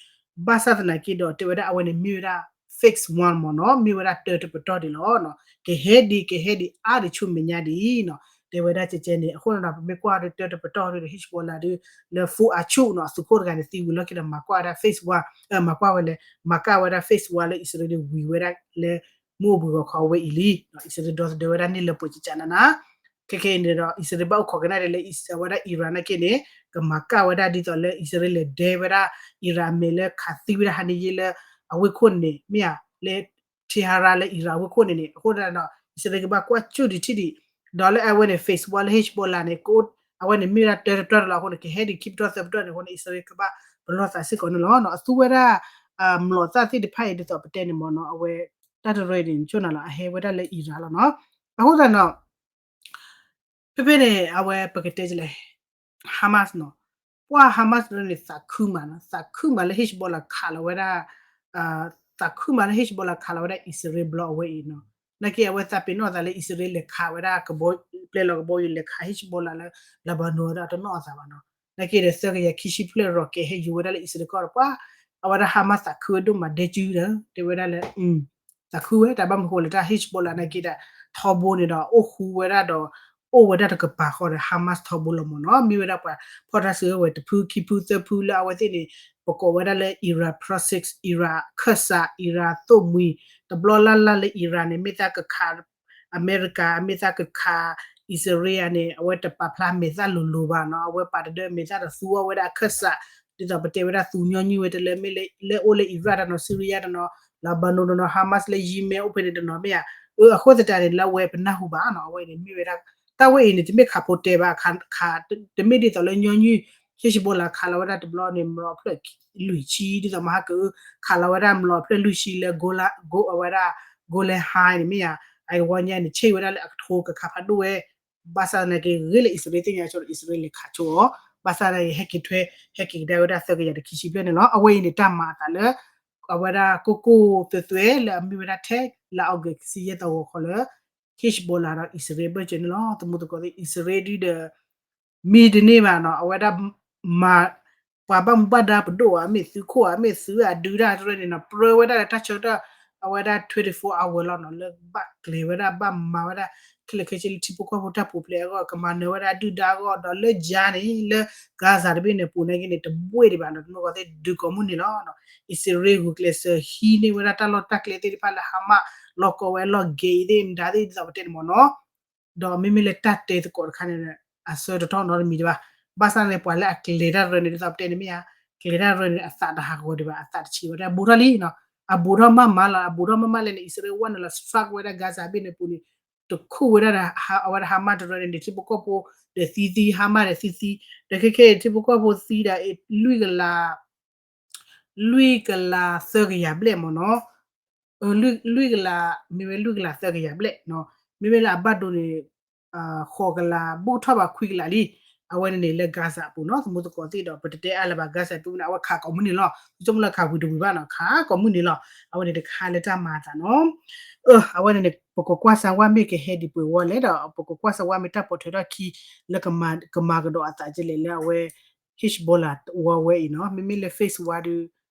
ဘၣ်ဆၣ်သနာ်က့ဒီး တဲဝဲဒၣ်အဝဲန့ၣ်မ့ၢ်ဝဲဒၣ် phase one မ့ၢ်နီၤ, မ့ၢ်ဝဲဒၣ်တၢတပတီၢ်ဒံးလီၤ. ကဟဲဒံး ကဟဲဒံးအါဒံးဆူမဲာ်ညါဒံးနီၤ, တဲဝဲဒၣ်ကဲကဲန့ၣ်, အဃိန့ၣ်ဒီး ပမ့ၢ်ကွၢ်ဒီးတၢတပတီၢ်ဒီး Hezbollah ဒီး လၢ Fuad Shukr နီၤ, အသုးခိၣ်တဂၤန့ၣ် သံဝံၤလီၢ်ခံဒီး မၤကွၢ်ဝဲဒၣ် phase one, မၤကွၢ်ဝဲလဲၣ်, မၤကၣ်ဝဲဒၣ် phase one လၢအံၣ်စရ့လးန့ၣ် ဝံၤဝဲဒၣ်လၢ မုၢ်အိၣ်ဘှံးဂီၤခီဝဲအံၤလံ, အံၣ်စရ့လးဒီသဒၢဝဲဒၣ်န့ၢ်လၢပှဲၤကကနနၤ, ခဲခဲအံၤန့ၣ်ဒီး အံၣ်စရ့လးဘၣ်အိၣ်ခိးကနၣ်ဒဲးလၢ အဝဲဒၣ် Iran နာ်က့န့ၣ် ကမၤကၣ်ဝဲဒၣ်ဒ်သိးလၢ အံၣ်စရ့လးလဲၤဒဲဝဲဒၣ် Iran အမဲာ်လၢခးသံဝဲဒၣ်ဟါန့ၣ်ယ့လၢ အဝ့ၢ်ခိၣ်န့ၣ် မ့ၢ်ဧါ, လၢ Tehran လၢ Iran အဝ့ၢ်ခိၣ်န့ၣ်န့ၣ်, အဃိသတးဒီး အံၣ်စရ့လးကဘၣ်ကွၢ်စူၣ်ဒံးထံၣ်ဒံး, ဒီးလၢအဝဲန့ၣ် phase one လၢ Hezbollah န့ၣ် ကအိၣ်, အဝဲန့ၣ်မ့ၢ်ဝဲဒၣ်တၢတပတီၢ်လီၤ. အဃိန့ၣ် ကဟဲဒံးခံပတီၢ်သၢပတီၢ်န့ၣ် အဃိန့ၣ် အံၣ်စရ့လးကဘၣ်ပလီၢ်သးစ့ၢ်ကီးန့ၣ်လီၤ. အသူဝဲဒၣ် မျိာ်သၣ်သ့ၣ်တဖၣ်အံၤဒ်သိးပတဲန့ၣ်မ့ၢ်နီၤ, အဝဲ တၢ်တရၢအံၤန့ၣ် ဆိနၤလီၤ အဟဲဝဲဒၣ်လၢ Iran လီၤနီၤ. အဃိသတးဒီး ဖဲဖဲန့ၣ် အဝဲပကတဲလဲၣ် Hamas နီၤ, ပှၤ Hamas န့ၣ် သးခုမးနီၤ, သးခုမးလၢ Hezbollah ခးလီၤဝဲဒၣ်, သးခုမးလၢ Hezbollah ခးလီၤဝဲဒၣ် အံၣ်စရ့လးဘျီအဝဲအံၤနီၤ. နာ်က့အဝဲသးပ့ၤနီၣ်သးလၢ အံၣ်စရ့လးလဲၤခးဝဲဒၣ်ကဘီ, ပျဲလီၤကဘီယူၤလဲၤခး Hezbollah လၢ Lebanon ဒီးတနီၣ်အသးဘၣ်နီၤ. နာ်က့ဒီးသၢကယၤခံဆံဖျၢၣ် rocket ဟဲယူၤဝဲဒၣ်လၢ အံၣ်စရ့လးကီၢ်ဒီး ပှၤ အဝဲဒၣ် Hamas သးခုဝဲဒိၣ်မးဒဲကၠူဒီး တဲဝဲဒၣ်လၢ သးခုဝဲ တၢ်ဘၣ်မနုၤဃိလဲၣ် တၢ် Hezbollah နာ်က့ဒီး ထီဘိန့ၣ်ဒီး အိၣ်ဃူဝဲဒၣ်ဒီး အိၣ်ဝဲဒၣ်တကပၤဃီဒီး Hamas ထီဘိလီၤမ့ၢ်နီၤ. မ့ၢ်ဝဲဒၣ်ပှၤဖီၣ်တၢ်စုကဝဲၤတဖုခံဖုသၢဖုလၢအဝဲသ့ၣ်န့ၣ် ပကိးဝဲဒၣ်လၢ Iran proxies, Iran ခၢၣ်စး, Iran သိၣ်မှံၤ, တဘျီလၢ်လၢ်လၢ Iran န့ၣ် မ့ၢ်သးကခး အမဲရကၤ, မ့ၢ်သးကခး အံၣ်စရ့လးန့ၣ် အဝဲတပာ်ဖျါမဲာ်သၣ်လိၤလိၤဘၣ်နီၤ. အဝဲပာ်တဒၢမဲာ်သၣ်ဒီးသူအီၣ်ဝဲဒၣ်အခၢၣ်စး, ဒ်သိးပတဲဝဲဒၣ်သူညီနုၢ်ဝဲတလၢ မ့ၢ်လၢအိၣ်လၢ Iraq တနီၤ, Syria တနီၤ, Lebanon တနီၤ, Hamas လၢ Yemen အိၣ်ဖဲန့ၣ်တနီၤမ့ၢ်ဧါ. အဃိသတးန့ၣ် လၢအဝဲပနၢ်ဟူဘၣ်နီၤ. အဝဲန့ၣ်မ့ၢ်ဝဲဒၣ် တၢ်ဝဲအံၤန့ၣ် တမ့ၢ်ခးဖိတဲဘၣ်, တမ့ၢ်ဒ်သိးလၢညီနုၢ် Hezbollah ခးလီၤဝဲဒၣ်တဘျီန့ၣ် မျိာ်ဖျၢၣ်လွံၢ်ဆံ ဒ်သိးမဟါကအု ခးလီၤဝဲဒၣ်မျိာ်ဖျၢၣ်လွံၢ်ဆံလၢ Golan, အဝဲဒၣ် Golan Heights န့ၣ်မ့ၢ်ဧါ. အဝဲညါန့ၣ် ဆ့ၣ်ဝဲဒၣ်လၢအကထိကခးဖးဒိၣ်ဝဲ ဘၣ်ဆၣ်သနာ်က့ ဂ့ၤလၢအံၣ်စရ့လးသ့ၣ်ညါဆိဒီး အံၣ်စရ့လးလဲၤခးဆိအီၤ, ဘၣ်ဆၣ်သနာ်က့ ဟဲက့ၤထွဲ ဟဲက့ၤကဒါဝဲဒၣ်သၢကယၤဒီးခံဆံဘျဲၣ်န့ၣ်လီၤ. အဝဲအံၤန့ၣ် တၢ်မၤအသးလၢ အဝဲဒၣ်ကိၢ်ကိၢ်သွဲသွဲလၢအမ့ၢ်ဝဲဒၣ်ထဲလါအီကူးခံဆံယဲၢ်သီဂီၤခီလၢ Hezbollah ဒီးအံၣ်စရ့လးအဘၢၣ်စၢၤန့ၣ်လီၤ. သမူသကိးသ့ၣ် အံၣ်စရ့လးဒုဒီး မံတန့ၢ်ဘၣ်နီၤ, အဝဲဒၣ်မၤ ပှၤဘၣ်မူဘၣ်ဒါပဒိၣ်ဧါ, မ့ၢ်သုးခိၣ်ဧါ, မ့ၢ်သုးအဒုတၢ်တရၢန့ၣ်နီၤ, ပြၢဝဲဒၣ်လၢတၢ်ဆၢကတီၢ် အဝဲဒၣ် twenty-four hour လီၤနီၤ, လၢဘၣ်ကျဲၤဝဲဒၣ် ဘၣ်မၤဝဲဒၣ် ခဲလၢာ်ခဲဆ့လၢထံဖိကီၢ်ဖိတၢ်ပူၤဖျဲးအဂီၢ်, ကမၤနၢၤဝဲဒၣ်အဒုၣ်ဒါအဂီၢ်, ဒီးလၢယါန့ၣ် လၢ Gaza တဘ့ၣ်န့ၣ် ပူၤန့ၣ်က့န့ၣ် တဘှ့ၣ်ဒံးဘၣ်နီၤ, သမူသကိးသ့ၣ် ဒုးကိးမုၢ်နံၤလီၤ. အံၣ်စရ့လးဂုာ်ကျဲးစၢးဟံးန့ၢ်ဝဲဒၣ်တၢ်လီၢ်တၢ်ကျဲသ့ၣ်တဖၣ်လၢ Hamas လီၢ်ကီဝဲလီၢ်ကဲအံၤသ့ၣ်မတၤသ့ၣ်ဒ်သိးပတဲန့ၣ်မ့ၢ်နီၤ. ဒီးမ့မ့ၢ်လၢတၢ်တဲသကိးတခါန့ၣ် အဆၢတထီၣ်နီတမံၤဒံးဘၣ်. ဘၣ်ဆၣ်န့ၣ် ပှၤလၢအကျဲၤတၢ်တရၢန့ၣ် ဒ်သိးပတဲန့ၣ်မ့ၢ်ဧါ, ကျဲၤတၢ်တရၢန့ၣ် အသးတဟးဂီၤဒံးဘၣ်, အသးတဆံးဝဲဒၣ် ဘူးထီၣ်လံနီၤ, အဘူးထီၣ်မးမးလီၤ, အဘူးထီၣ်မးမးလဲၣ်န့ၣ် အံၣ်စရ့လးဝဲနုာ်လီၤ strike ဝဲဒၣ် Gaza ဘ့ၣ်န့ၣ်ပူၤန့ၣ် တခူၣ်ဝဲဒၣ်ဒီး အဝဲဒၣ် Hamas တရၢန့ၣ် ထံဖိကီၢ်ဖိဒီးသံသံ Hamas ဒီးသံသံ, ဒီးခဲခဲအံၤ ထံဖိကီၢ်ဖိသံဒၣ် လွံၢ်ကလး လွံၢ်ကလးသၢကယၤဘျဲၣ်မ့ၢ်နီၤ, လွံၢ်ကလး မ့မ့ၢ်လွံၢ်ကလးသၢကယၤဘျဲၣ်နီၤ, မ့မ့ၢ်လၢအဘၣ်ဒိန့ၣ် ဃိးကလး ဘူးထီၣ်ဘၣ်ခွံကလးလံ. အဝဲန့ၣ်န့ၣ်လၢ Gaza အပူၤနီၤ, သမူသကိးသ့ၣ်ဒီး ပတတဲအါလၢၤဘၣ် Gaza ပူၤန့ၣ် အဝဲခးကိးမုၢ်နံၤလီၤ, ဆိကမိၣ်လၢခးဝံၤတဝံၤဘၣ်နီၤ, ခးကိးမုၢ်နံၤလီၤ. အဝဲန့ၣ်တခါလၢတၢ်မၤအသးနီၤ. အဝဲန့ၣ်န့ၣ် ပကကွၢ်စၢ်ဝဲမ့ၢ်ကဟဲဒံးပှဲၤဝီလဲၣ်ဒီး ပကကွၢ်စၢ်ဝဲမ့ၢ်တၢ်ပိာ်ထွဲထီၣ်ခံ လၢကမၤကဒီးအသးကလဲၣ်လၢအဝဲ Hezbollah ဝဲအံၤနီၤ, မ့မ့ၢ်လၢ phase one ဒုး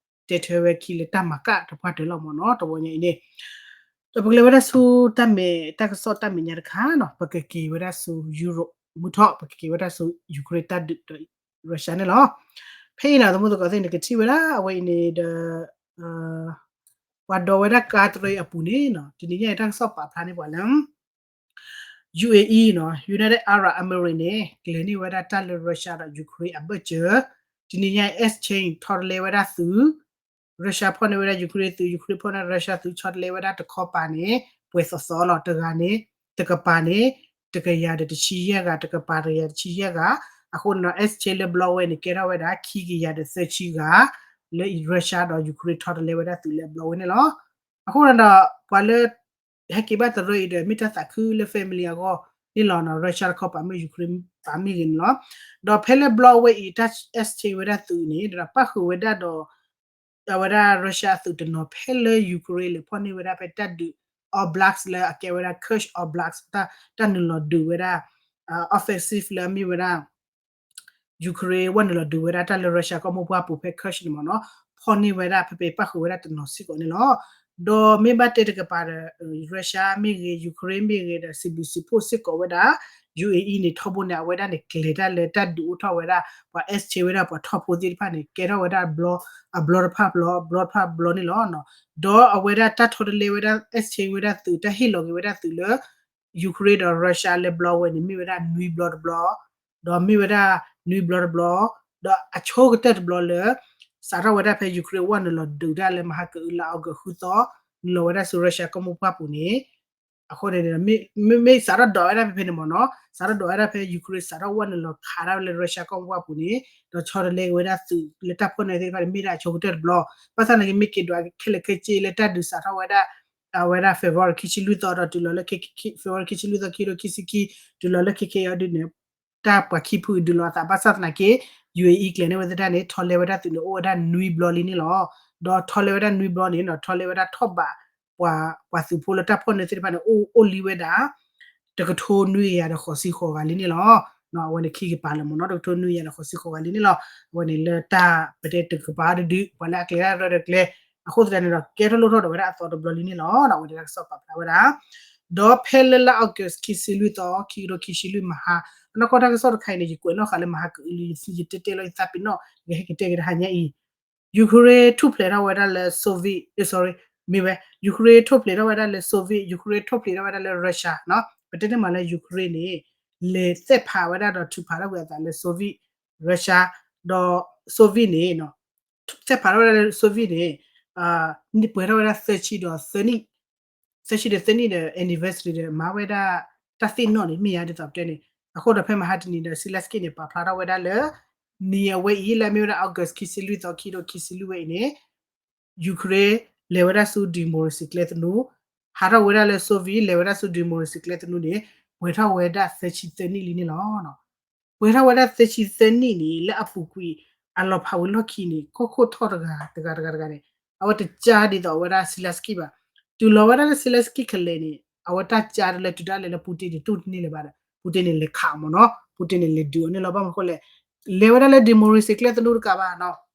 တဲထွဲဝဲခံလၢတၢ်မၤကၣ်တပှၢ်တၢၢ်လီၤမ့ၢ်နီၤ, တဝီညါအံၤန့ၣ် ဒီးပကလဲၤဝဲဒၣ်ဆူတၢ်မဲာ် တၢ်ကစီၣ်တၢ်မဲာ်ညါတခါနီၤ, ပကက့ၤဝဲဒၣ်ဆူ Europe မုၢ်ထီၣ် ပကက့ၤဝဲဒၣ်ဆူ Ukraine တၢ်ဒုးဒီး Russia န့ၣ်လီၤ. ဖဲအံၤနီၤ သမူသကိးသ့ၣ်န့ၣ် ကထံၣ်ဝဲဒၣ်အဝဲအံၤန့ၣ်ဒီး ပှၤဒိးဝဲဒၣ်ကါတရၢအပူၤန့ၣ်နီၤ, တနံၤညါအံၤတၢ်ကစီၣ်ပာ်ဖျါန့ၢ်ပှၤလၢ ယူၣ်အ့အံၣ် နီၤ, United Arab Emirates န့ၣ် ကျဲၤန့ၢ်ဝဲဒၣ်တၢ်လၢ Russia ဒီး Ukraine အဘၢၣ်စၢၤ, တနံၤညါအံၤ exchange ဆီတလဲဝဲဒၣ်သုး, Russia ဖီၣ်န့ၢ်ဝဲဒၣ် Ukraine သုး, Ukraine ဖီၣ်န့ၢ် Russia သုး ဆီတလဲဝဲဒၣ်တခီပၤန့ၣ် ပှဲၤသီသီလီၤ, တဂၤန့ၣ် တကပၤန့ၣ် တကယၤဒီးတဆံယဲၢ်ဂၤ, တကပၤတကယၤတဆံယဲၢ်ဂၤ, အဃိန့ၣ်ဒီး exchange လၢဘျီဝဲန့ၣ် ကဲထီၣ်ဝဲဒၣ် ခံကယၤဒီးသၢဆံဂၤ, လၢ Russia ဒီး Ukraine ဆီတလဲဝဲဒၣ်သုးလၢအဘျီဝဲန့ၣ်လီၤ. အဃိန့ၣ်ဒီး ပှၤလၢ ဟဲက့ၤဘၣ်တရၢအံၤဒီး မ့ၢ်တၢ်သးခုလၢ family အဂီၢ်န့ၣ်လီၤ. Russia တခီပၤမ့ၢ် Ukraine ပၤမ့ၢ်ဂ့ၤန့ၣ်လီၤ. ဒီးဖဲလၢဘျီဝဲအံၤ တၢ် exchange ဝဲဒၣ်သုးန့ၣ် ဒီးပၣ်ဃုာ်ဝဲဒၣ်ဒီး အဝဲဒၣ် Russia အသုးတနီၤ ဖဲလၢ Ukraine လဲၤဖီၣ်န့ၢ်ဝဲဒၣ်ဖဲတၢ်ဒုး Oblast လၢအကဲဝဲဒၣ် Kursk Oblast တၢ်နုာ်လီၤဒုးဝဲဒၣ် offensive လၢအမ့ၢ်ဝဲဒၣ် Ukraine ဝဲနုာ်လီၤဒုးဝဲဒၣ်တၢ်လၢ Russia ကီၢ်မိၢ်ပှၢ်ပူၤဖဲ Kursk န့ၣ်မ့ၢ်နီၤ, ဖီၣ်န့ၢ်ဝဲဒၣ်ဖဲဖဲပၣ်ဃုာ်ဝဲဒၣ်တနီၤစ့ၢ်ကီးန့ၣ်လီၤ. ဒီးမ့ၢ်ဘၣ်တဲတကပၤဒီး Russia မ့ၢ်ဂ့ၤ Ukraine မ့ၢ်ဂ့ၤဒီး စံးဘျုးစံးဖှိၣ်စ့ၢ်ကီးဝဲဒၣ် ယူဢ့အံၣ် န့ၣ် ထီဘိန့ၣ် အဝဲဒၣ်န့ၣ် ကျဲၤတၢ်လၢတၢ်ဒုးအိၣ်ထီၣ်ဝဲဒၣ် ပှၤ exchange ဝဲဒၣ်ပှၤထီၣ်ဖိသ့ၣ်တဖၣ်န့ၣ် ကဲထီၣ်ဝဲဒၣ်ဘျီ အဘျီတဖၣ်ဘျီ ဘျီတဖၣ်ဘျီန့ၣ်လီၤ. ဒီးအဝဲဒၣ်တၢ်ထီတလဲဝဲဒၣ် exchange ဝဲဒၣ်သုး တၢ်ဟ့ၣ်လီၤက့ၤဝဲဒၣ်သုးလၢ Ukraine ဒီး Russia လၢဘျီဝဲန့ၣ် မ့ၢ်ဝဲဒၣ်နွံဘျီတဘျီ, ဒီးမ့ၢ်ဝဲဒၣ်နွံဘျီတဘျီ, ဒီးအဆိကတၢၢ်တဘျီလၢ စးထီၣ်ဝဲဒၣ်ဖဲ Ukraine ဝဲနုာ်လီၤဒုးတၢ်လၢမဟါကအုလါအီကူးဃုသီ နုာ်လီၤဝဲဒၣ်ဆူ Russia ကီၢ်မိၢ်ပှၢ်ပူၤန့ၣ် အဃိန့ၣ် မ့မ့ၢ်စးထီၣ်ဒိးဝဲဒၣ်ဖဲဖဲန့ၣ်မ့ၢ်နီၤ, စးထီၣ်ဒိးဝဲဒၣ်ဖဲ Ukraine စးထီၣ်ဝဲနုာ်လီၤခးဒၣ်ဝဲလၢ Russia ကီၢ်မိၢ်ပှၢ်ပူၤန့ၣ် ဒီးဆီတလဲက့ၤဝဲဒၣ်သုးလၢတၢ်ဖီၣ်န့ၢ်သ့ၣ်တဖၣ်န့ၣ် မ့ၢ်ဒၣ်အဆိကတၢၢ်တဘျီ, ဘၣ်ဆၣ်သနာ်က့ မ့ၢ်က့ၤဒွးခဲလၢာ်ခဲဆ့လၢတၢ်ဒုးစးထီၣ်ဝဲဒၣ် အဝဲဒၣ် February ခံဆံလွံၢ်သီဒီးတုၤလီၤလၢ February ခံဆံလွံၢ်သီ ခံကထိခံဆံခံ တုၤလီၤလၢခဲခဲအံၤဒုးန့ၣ် တၢ်ပှၤခံဖုဒုးလိာ်အသး ဘၣ်ဆၣ်သနာ်က့ ယူၢ်အ့အံၤ ကျဲၤန့ၢ်ဝဲသ့ၣ်တဖၣ်န့ၣ် ထီလဲဝဲဒၣ်သုးန့ၣ် အိၣ်ဝဲဒၣ်နွံဘျီလံန့ၣ်လီၤ. ဒီးထီလဲဝဲဒၣ်နွံဘျီန့ၣ် ထီလဲဝဲဒၣ်ထီၣ်ဘး ပှၤ ပှၤသုးဖိလၢတၢ်ဖီၣ်န့ၢ်သ့ၣ်တဖၣ်န့ၣ် အိၣ် အိၣ်လံဝဲဒၣ် တကထိနွံကယၤဒီးဃိးဆံဃိးဂၤလံန့ၣ်လီၤ. အဝဲန့ၣ်ခံကပၤလၢမ့ၢ်နီၤ တကထိနွံကယၤဒီးဃိးဆံဃိးဂၤလံန့ၣ်လီၤ. အဝဲန့ၣ်လၢတၢ်ပတဲတကပၤတဒု ပှၤလၢအကျဲၤတၢ်တရၢဒီးကျဲၤ အဃိသတးန့ၣ်ဒီး ကဲထီၣ်လိၣ်ထီၣ်ဒီးဝဲဒၣ်အသီတဘျီလံန့ၣ်လီၤ. အဝဲန့ၣ်တၢ်ကစီၣ်ပာ်ဖျါဝဲဒၣ် ဒီးဖဲလၢလါအီကူးခံဆံလွံၢ်သီ ခံကထိခံဆံလွံၢ်မဟါ အနီၢ်ကီၢ်တၢ်ကစီၣ်တခါအံၤန့ၣ် ယကွဲးနီၣ်ဃာ်လၢမဟါကအုလံ ယသံယတဲတဲလီၤယသးပ့ၤနီၣ် ယကဟဲက့ၤတဲက့ၤတဟါညါအံၤ Ukraine ထူၣ်ဖျဲးထီၣ်ဝဲဒၣ်လၢ Soviet, sorry, မ့ၢ်ဝဲ Ukraine ထူၣ်ဖျဲးထီၣ်ဝဲဒၣ်လၢ Soviet, Ukraine ထူၣ်ဖျဲးထီၣ်ဝဲဒၣ်လၢ Russia နီၤ. ပတဲန့ၢ်မးလၢ Ukraine န့ၣ် လဲၤသဲးဖးဝဲဒၣ်ဒီးထုးဖးထီၣ်ကွံာ်အသးလၢ Soviet, Russia ဒီး Soviet န့ၣ် သဲးဖးထီၣ်ဝဲဒၣ်လၢ Soviet န့ၣ် ပှဲၤထီၣ်ဝဲဒၣ်သၢဆံဒီးသၢနံၣ် သၢဆံဒီးသၢနံၣ်ဒီး anniversary ဒီးမၤဝဲဒၣ်တၢ်သ့ၣ်နီၣ်န့ၣ် မ့ၢ်ယါဒ်သိးပတဲန့ၣ် အဃိဒီးဖဲမဟါတနံၤဒီး Zelensky န့ၣ် ပာ်ဖျါထီၣ်ဝဲဒၣ်လၢ နံၤအဝဲအံၤလၢအမ့ၢ်ဝဲဒၣ် August ခံဆံလွံၢ်သီ ခံကထိခံဆံလွံၢ်ဝဲအံၤန့ၣ် Ukraine လဲၤဝဲဒၣ်ဆူ democracy ကျဲသနူ ဟးထီၣ်ဝဲဒၣ်လၢ Soviet လဲၤဝဲဒၣ်ဆူ democracy ကျဲသနူန့ၣ် ပှဲၤထီၣ်ဝဲဒၣ်သၢဆံသၢနံၣ်လံန့ၣ်လီၤ. ပှဲၤထီၣ်ဝဲဒၣ်သၢဆံသၢနံၣ်န့ၣ် လၢအပူၤကွံာ် အလီၤဖးဝံၤလီၢ်ခံန့ၣ် ကီၢ်ခိၣ်ထီၣ်တဂၤတဂၤတဂၤတဂၤန့ၣ် အဝဲတကါဒ်သိးအဝဲဒၣ် Zelensky ဘၣ်. တုၤလီၤဝဲဒၣ်လၢ Zelensky ခဲလၢာ်န့ၣ် အဝဲတၢ်ကါတလၢတုၤဒၣ်လဲာ်လၢ Putin န့ၣ် တူၢ်တန့ၢ်လၢၤဘၣ်ဒီး Putin န့ၣ် လဲၤခးအီၤမ့ၢ်နီၤ, Putin န့ၣ် လဲၤဒုးအီၤန့ၣ်လီၤ. ဘၣ်မနုၤအဃိလဲၣ်, လဲၤဝဲဒၣ်လၢ democracy ကျဲသနူတကးဘၣ်နီၤ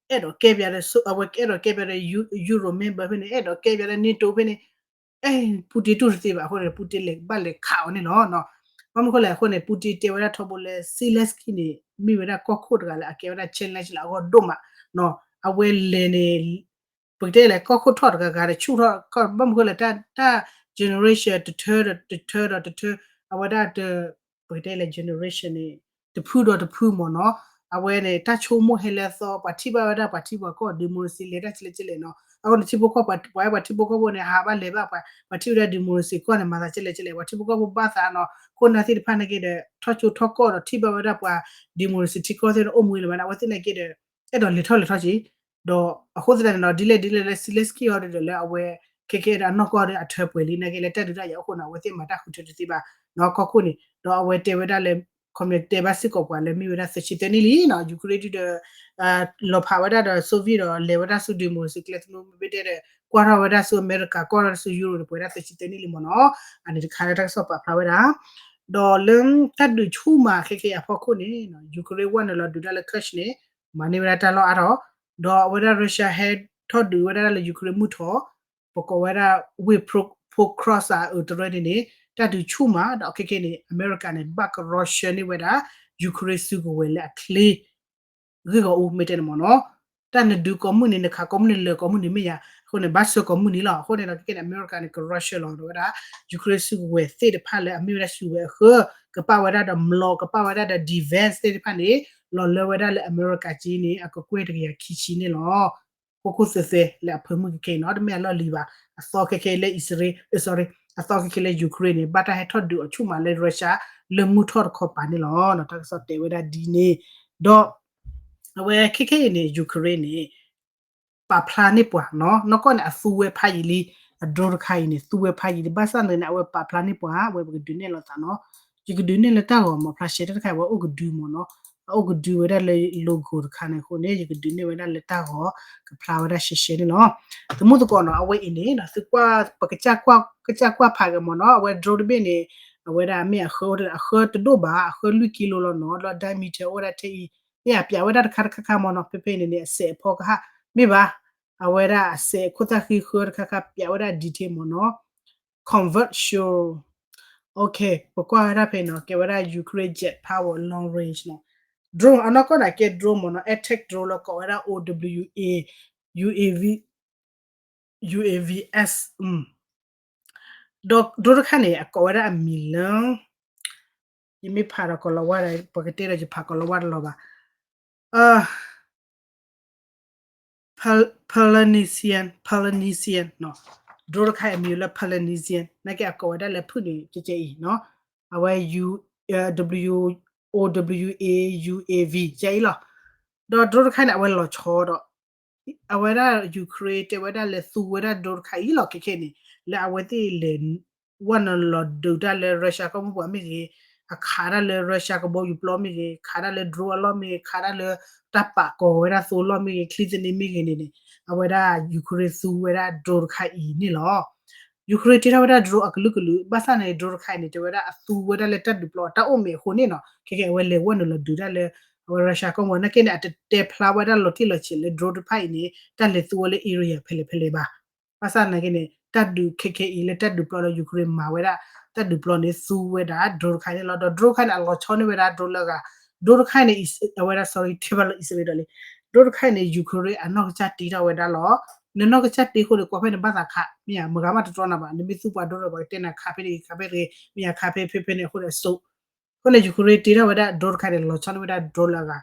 အဲၣ်ဒိးကဲပၠးဒီး အဝဲအဲၣ်ဒိးကဲပၠးဒီး Euro member ဖဲန့ၣ် အဲၣ်ဒိးကဲပၠးဒီး NATO ဖဲန့ၣ်, အဲၣ် Putin တူၢ်တသ့ဘၣ်အဃိန့ၣ် Putin လဲၤဘၣ်လဲၤခးအီၤန့ၣ်လီၤ. ဘၣ်မနုၤအဃိလဲၣ်အဃိန့ၣ် Putin တဲဝဲဒၣ်ထီဘိလၢ Zelensky န့ၣ် မ့ၢ်ဝဲဒၣ်ကီၢ်ခိၣ်တဂၤလၢအကဲဝဲဒၣ် challenge လၢအဂီၢ်ဒိၣ်မး, အဝဲလဲၤန့ၣ် ပကတဲလဲၣ် ကီၢ်ခိၣ်ထီၣ်တဂၤဂၤဒီးဆူၣ်ထီၣ် ဘၣ်မနုၤအဃိလဲၣ် တၢ် generation တထၢဒီးတထၢဒီးတထၢ အဝဲဒၣ် ပကတဲလဲၣ် generation န့ၣ် တဖုဒီးတဖုမ့ၢ်နီၤ, အဝဲန့ၣ် တၢ်ဆိကမိၣ်ဟဲလၢအသီ ပှၤထံၣ်ဘၣ်ဝဲဒၣ်ပှၤထံပှၤကီၢ် democracy လဲၤတၢ်ကလဲၣ်ကလဲၣ်နီၤ, အဃိန့ၣ် ထံဖိကီၢ် ပှၤ ပှၤထံဖိကီၢ်ဖိန့ၣ် ဟးဘၣ်လဲၤဘၣ်ပှၤ ပှၤထံၣ်ဝဲဒၣ် democracy ကီၢ်န့ၣ် မၤသးကလဲၣ်ကလဲၣ် ပှၤထံဖိကီၢ်ဖိဘၣ်သးနီၤ, ခိၣ်နၢ်သ့ၣ်တဖၣ်နာ်က့ဒီး ထီၣ်ကၠိထီၣ်ကီၢ်ဒီးထံၣ်ဘၣ်ဝဲဒၣ်ပှၤ democracy ထံကီၢ်သ့ၣ်န့ၣ် အိၣ်မူလၢၤဘၣ်န့ၣ် အဝဲသ့ၣ်နာ်က့ဒီး အဲၣ်ဒိးလဲၤထီၣ်လဲၤထီၣ်က့ၤ ဒီးအဃိသတးန့ၣ်နီၤ ဒ်လဲၣ်ဒ်လဲၣ်လၢ Zelensky အီၤဒီးလၢအဝဲ ခဲကဲဒီးအနီၢ်ကီၢ်ဒီးအထၢပှဲၤလံနာ်က့လၢတၢ်ဒုးတၢ်ယၤအဃိန့ၣ် အဝဲသ့ၣ်မၤတၢ်ဃုထၢတသ့ဘၣ်နီၤ ကီၢ်ခိၣ်န့ၣ် ဒီးအဝဲတဲဝဲဒၣ်လၢ ခီပညီတဲဘၣ်စ့ၢ်ကီးပှၤလၢမ့ၢ်ဝဲဒၣ် သၢဆံသၢနံၣ်လံနီၤ Ukraine ဒုးဒီး လီၤဖးဝဲဒၣ်ဒီး Soviet ဒီးလဲၤဝဲဒၣ်ဆူ democracy ကျဲသနူမ့ၢ်တဲဒီး ကွၢ်ထီၣ်ဝဲဒၣ်ဆူအမဲရကၤ ကွၢ်ထီၣ်ဆူ Europe န့ၣ် ပှဲၤဒၣ်သၢဆံသၢနံၣ်လံမ့ၢ်နီၤ, အန့ၣ်တခါလၢတၢ်ကစီၣ်ပာ်ဖျါဝဲဒၣ် ဒီးလၢတၢ်ဒုးဆူၣ်မးခဲကဲအဖီခိၣ်န့ၣ် Ukraine ဝဲနုာ်လီၤဒုးတၢ်လၢ Kursk န့ၣ် မၤန့ၢ်ဝဲဒၣ်တၢ်လီၢ်အါထီၣ်, ဒီးအဝဲဒၣ် Russia ဟဲထီၣ်ဒုးဝဲဒၣ်လၢ Ukraine မုၢ်ထီၣ်, ပကိးဝဲဒၣ် ဝ့ၢ် Pokrovsk အတရၢန့ၣ်န့ၣ် တၢ်ဒုးဆူၣ်မး ဒီးခဲကဲန့ၣ် အမဲရကၤန့ၣ် ဘၣ်ကရီဆှၢန့ၢ်ဝဲဒၣ် Ukraine စုကဝဲၤလၢအချ့ ဂ့ၢ်ဂီၢ်အူမ့ၢ်တဲန့ၣ်မ့ၢ်နီၤ, တၢ်နဒုးကိးမုၢ်နံၤ နခးကိးမုၢ်နံၤ လၢာ်ကိးမုၢ်နံၤမ့ၢ်ယါ, အဃိန့ၣ် ဘၣ်ဆှၢကိးမုၢ်နံၤလီၤ. အဃိန့ၣ်ဒီး ခဲကဲန့ၣ် အမဲရကၤန့ၣ် ကရီဆှၢလီၤဒီးဝဲဒၣ် Ukraine စုကဝဲၤသ့ၣ်တဖၣ်လၢအမ့ၢ်ဝဲဒၣ်စုကဝဲၤအဃၢၤ ကပာ်ဝဲဒၣ်ဒီးမျိာ် ကပာ်ဝဲဒၣ်ဒီး defense သ့ၣ်တဖၣ်န့ၣ် လီၤလၢဝဲဒၣ်လၢအမဲရကၤက့န့ၣ် အကကွဲၢ်တကယၤခံဆံန့ၣ်လီၤ. ဃိခိၣ်သဲးသဲလၢအဖၢမုၢ်ကကဲနီၤ တမ့ၢ်အလီၢ်လံၤဘၣ်. အသီခဲကဲလၢအံၣ်စရ့လး sorry အသီခဲကဲလၢ Ukraine န့ၣ် ဘၣ်တၢ်ဟဲထီၣ်ဒုးအီၤဆူၣ်မးလၢ Russia လၢမုၢ်ထီၣ်တခီပၤန့ၣ်လီၤ. တၢ်ကစီၣ်တဲဝဲဒၣ်ဒ်န့ၣ် ဒီး အဝဲခဲခဲအံၤန့ၣ် Ukraine န့ၣ် ပာ်ဖျါန့ၢ်ပှၤနီၤ နီၢ်ကီၢ်န့ၣ် အသူဝဲဖးယံာ်လံ, အ drone တခါအံၤန့ၣ် သူဝဲဖးယံာ်လံ ဘၣ်ဆၣ်န့ၣ်န့ၣ် အဝဲပာ်ဖျါန့ၢ်ပှၤ အဝဲပကဒုးနဲၣ်လိာ်သးနီၤ, ယကဒုးနဲၣ်လၢတၢ်ဂီၤမ့ၢ်ဖျါရှဲတၢ်တခါ အဝဲအိၣ်ကဒုမ့ၢ်နီၤ, အအိၣ်ကဒုဝဲဒၣ်လၢ logo တခါန့ၣ်အဃိန့ၣ် ယကဒုးနဲၣ်ဝဲဒၣ်လၢတၢ်ဂီၤ ကဖျါဝဲဒၣ်ရှဲရှဲန့ၣ်လီၤ. သမူသကိးနီၤ အဝဲအံၤန့ၣ် သုကွၢ် ပကစၢ်ကွၢ်ဖးက့ၤမ့ၢ်နီၤ အဝဲ drone တဘ့ၣ်န့ၣ် အဝဲဒၣ်မ့ၢ်အဃၢ အဃၢတဒိၣ်ဘၣ် အဃၢလွံၢ်ကံလိလီၤနီၤ လီၤ diameter အိၣ်ဝဲဒၣ်ထဲအံၤ မ့ၢ်အပျးဝဲဒၣ်တခါတခါခါမ့ၢ်နီၤ ဖဲဖဲအံၤန့ၣ်န့ၣ် အစဲးအဖီကဟၣ် မ့ၢ်ဘၣ် အဝဲဒၣ်အစဲးအခိၣ်သၣ်ဃံဃၢတခါခါ ပျးဝဲဒၣ် detail မ့ၢ်နီၤ convert show, ပကွၢ်ဝဲဒၣ်ဖဲနီၤ ကဲဝဲဒၣ် Ukraine jet power long range နီၤ drone အနီၢ်ကီၢ်န့ၣ်ကဲ drone မ့ၢ်နီၤ attack drone လၢကိးဝဲဒၣ် O W A, U A V, U A V S, ဒီး drone တခါန့ၣ် အကိးဝဲဒၣ်အမံၤလၢ ယမ့ၢ်ဖးဒီးကီၤလၤဝါဒီး ပကတဲဒီးယဖးကီၤလၤဝါတလီၤဘၣ် Polynesian, Polynesian, drone တခါအံၤအမံၤလၢ Polynesian နာ်က့အကိးဝဲဒၣ်လၢဖုၣ်န့ၣ် ကဲကဲအံၤနီၤ အဝဲ O W A U A V ကဲအံၤလီၤ. ဒီး drone တခါန့ၣ် အဝဲလီၤဆီဒီး အဝဲဒၣ် Ukraine တဲဝဲဒၣ်လဲၤသူဝဲဒၣ် drone တခါအံၤလီၤ ခဲခဲန့ၣ် လၢအဝဲသ့ၣ်လဲၤ ဝဲနုာ်လီၤဒုးတၢ်လၢ Russia ကီၢ်မိၢ်ပှၢ်မ့ၢ်ဂ့ၤ, အခးတၢ်လၢ Russia ကဘီယူၤပျီမ့ၢ်ဂ့ၤ, ခးတၢ်လၢ drone အလီၢ်မ့ၢ်ဂ့ၤ, ခးတၢ်လၢတၢ်ပာ်ကီၤဝဲဒၣ်သိလီၢ်မ့ၢ်ဂ့ၤ, ချံသန့မ့ၢ်ဂ့ၤန့ၣ်န့ၣ် အဝဲဒၣ် Ukraine သူဝဲဒၣ် drone တခါအံၤန့ၣ်လီၤ. Ukraine တ့ထီၣ်ဝဲဒၣ် drone အကလုာ်ကလုာ် ဘၣ်ဆၣ်န့ၣ် drone တခါအံၤန့ၣ် တဲဝဲဒၣ်အသူဝဲဒၣ်လၢတၢ်ဒုးပျီ တၢ်အိၣ်မဲာ်အဃိန့ၣ်နီၤ ခဲကဲအဝဲလဲၤဝဲနုာ်လီၤဒုးတၢ်လၢ အဝဲ Russia ကီၢ်မိၢ်ပှၢ် နာ်က့န့ၣ် အတတဲဖျါဝဲဒၣ်လီၤတံၢ်လီၤဆဲးလၢ drone တဖၣ်အံၤန့ၣ် တၢ်လဲၤသူဝဲလၢ area ဖဲလဲၣ်ဖဲလဲၣ်ဘၣ်. ဘၣ်ဆၣ်နာ်က့န့ၣ် တၢ်ဒုးခဲကဲအံၤလၢတၢ်ဒုးပျီလၢ Ukraine မၤဝဲဒၣ် တၢ်ဒုးပျီန့ၣ် သူဝဲဒၣ် drone တခါန့ၣ်လီၤ. ဒီး drone တခါန့ၣ် အလီၤဆီန့ၢ်ဝဲဒၣ် drone လၢအဂၤ drone တခါန့ၣ် အဝဲဒၣ် sorry တဲဘၣ်လၢအံၣ်စရ့လးဒီးလံ drone တခါန့ၣ် Ukraine အနီၢ်ကစၢ်တ့ထီၣ်ဝဲဒၣ်လီၤ. နနီၢ်ကစၢ်တ့ဃိန့ၣ် ကွၢ်ဖဲန့ၣ်ဘၣ်သးခး မ့ၢ်ဧါ မတၤဂၤမးတတြီနၤဘၣ် နမ့ၢ်သူပှၤ drone ဒီး ပှၤကတဲနၤခးဖဲန့ၣ်ခးဖဲဖဲန့ၣ်အဃိန့ၣ်အစိ အဃိန့ၣ် Ukraine တ့ထီၣ်ဝဲဒၣ် drone တခါန့ၣ် လီၤဆီန့ၢ်ဝဲဒၣ် drone လၢအဂၤ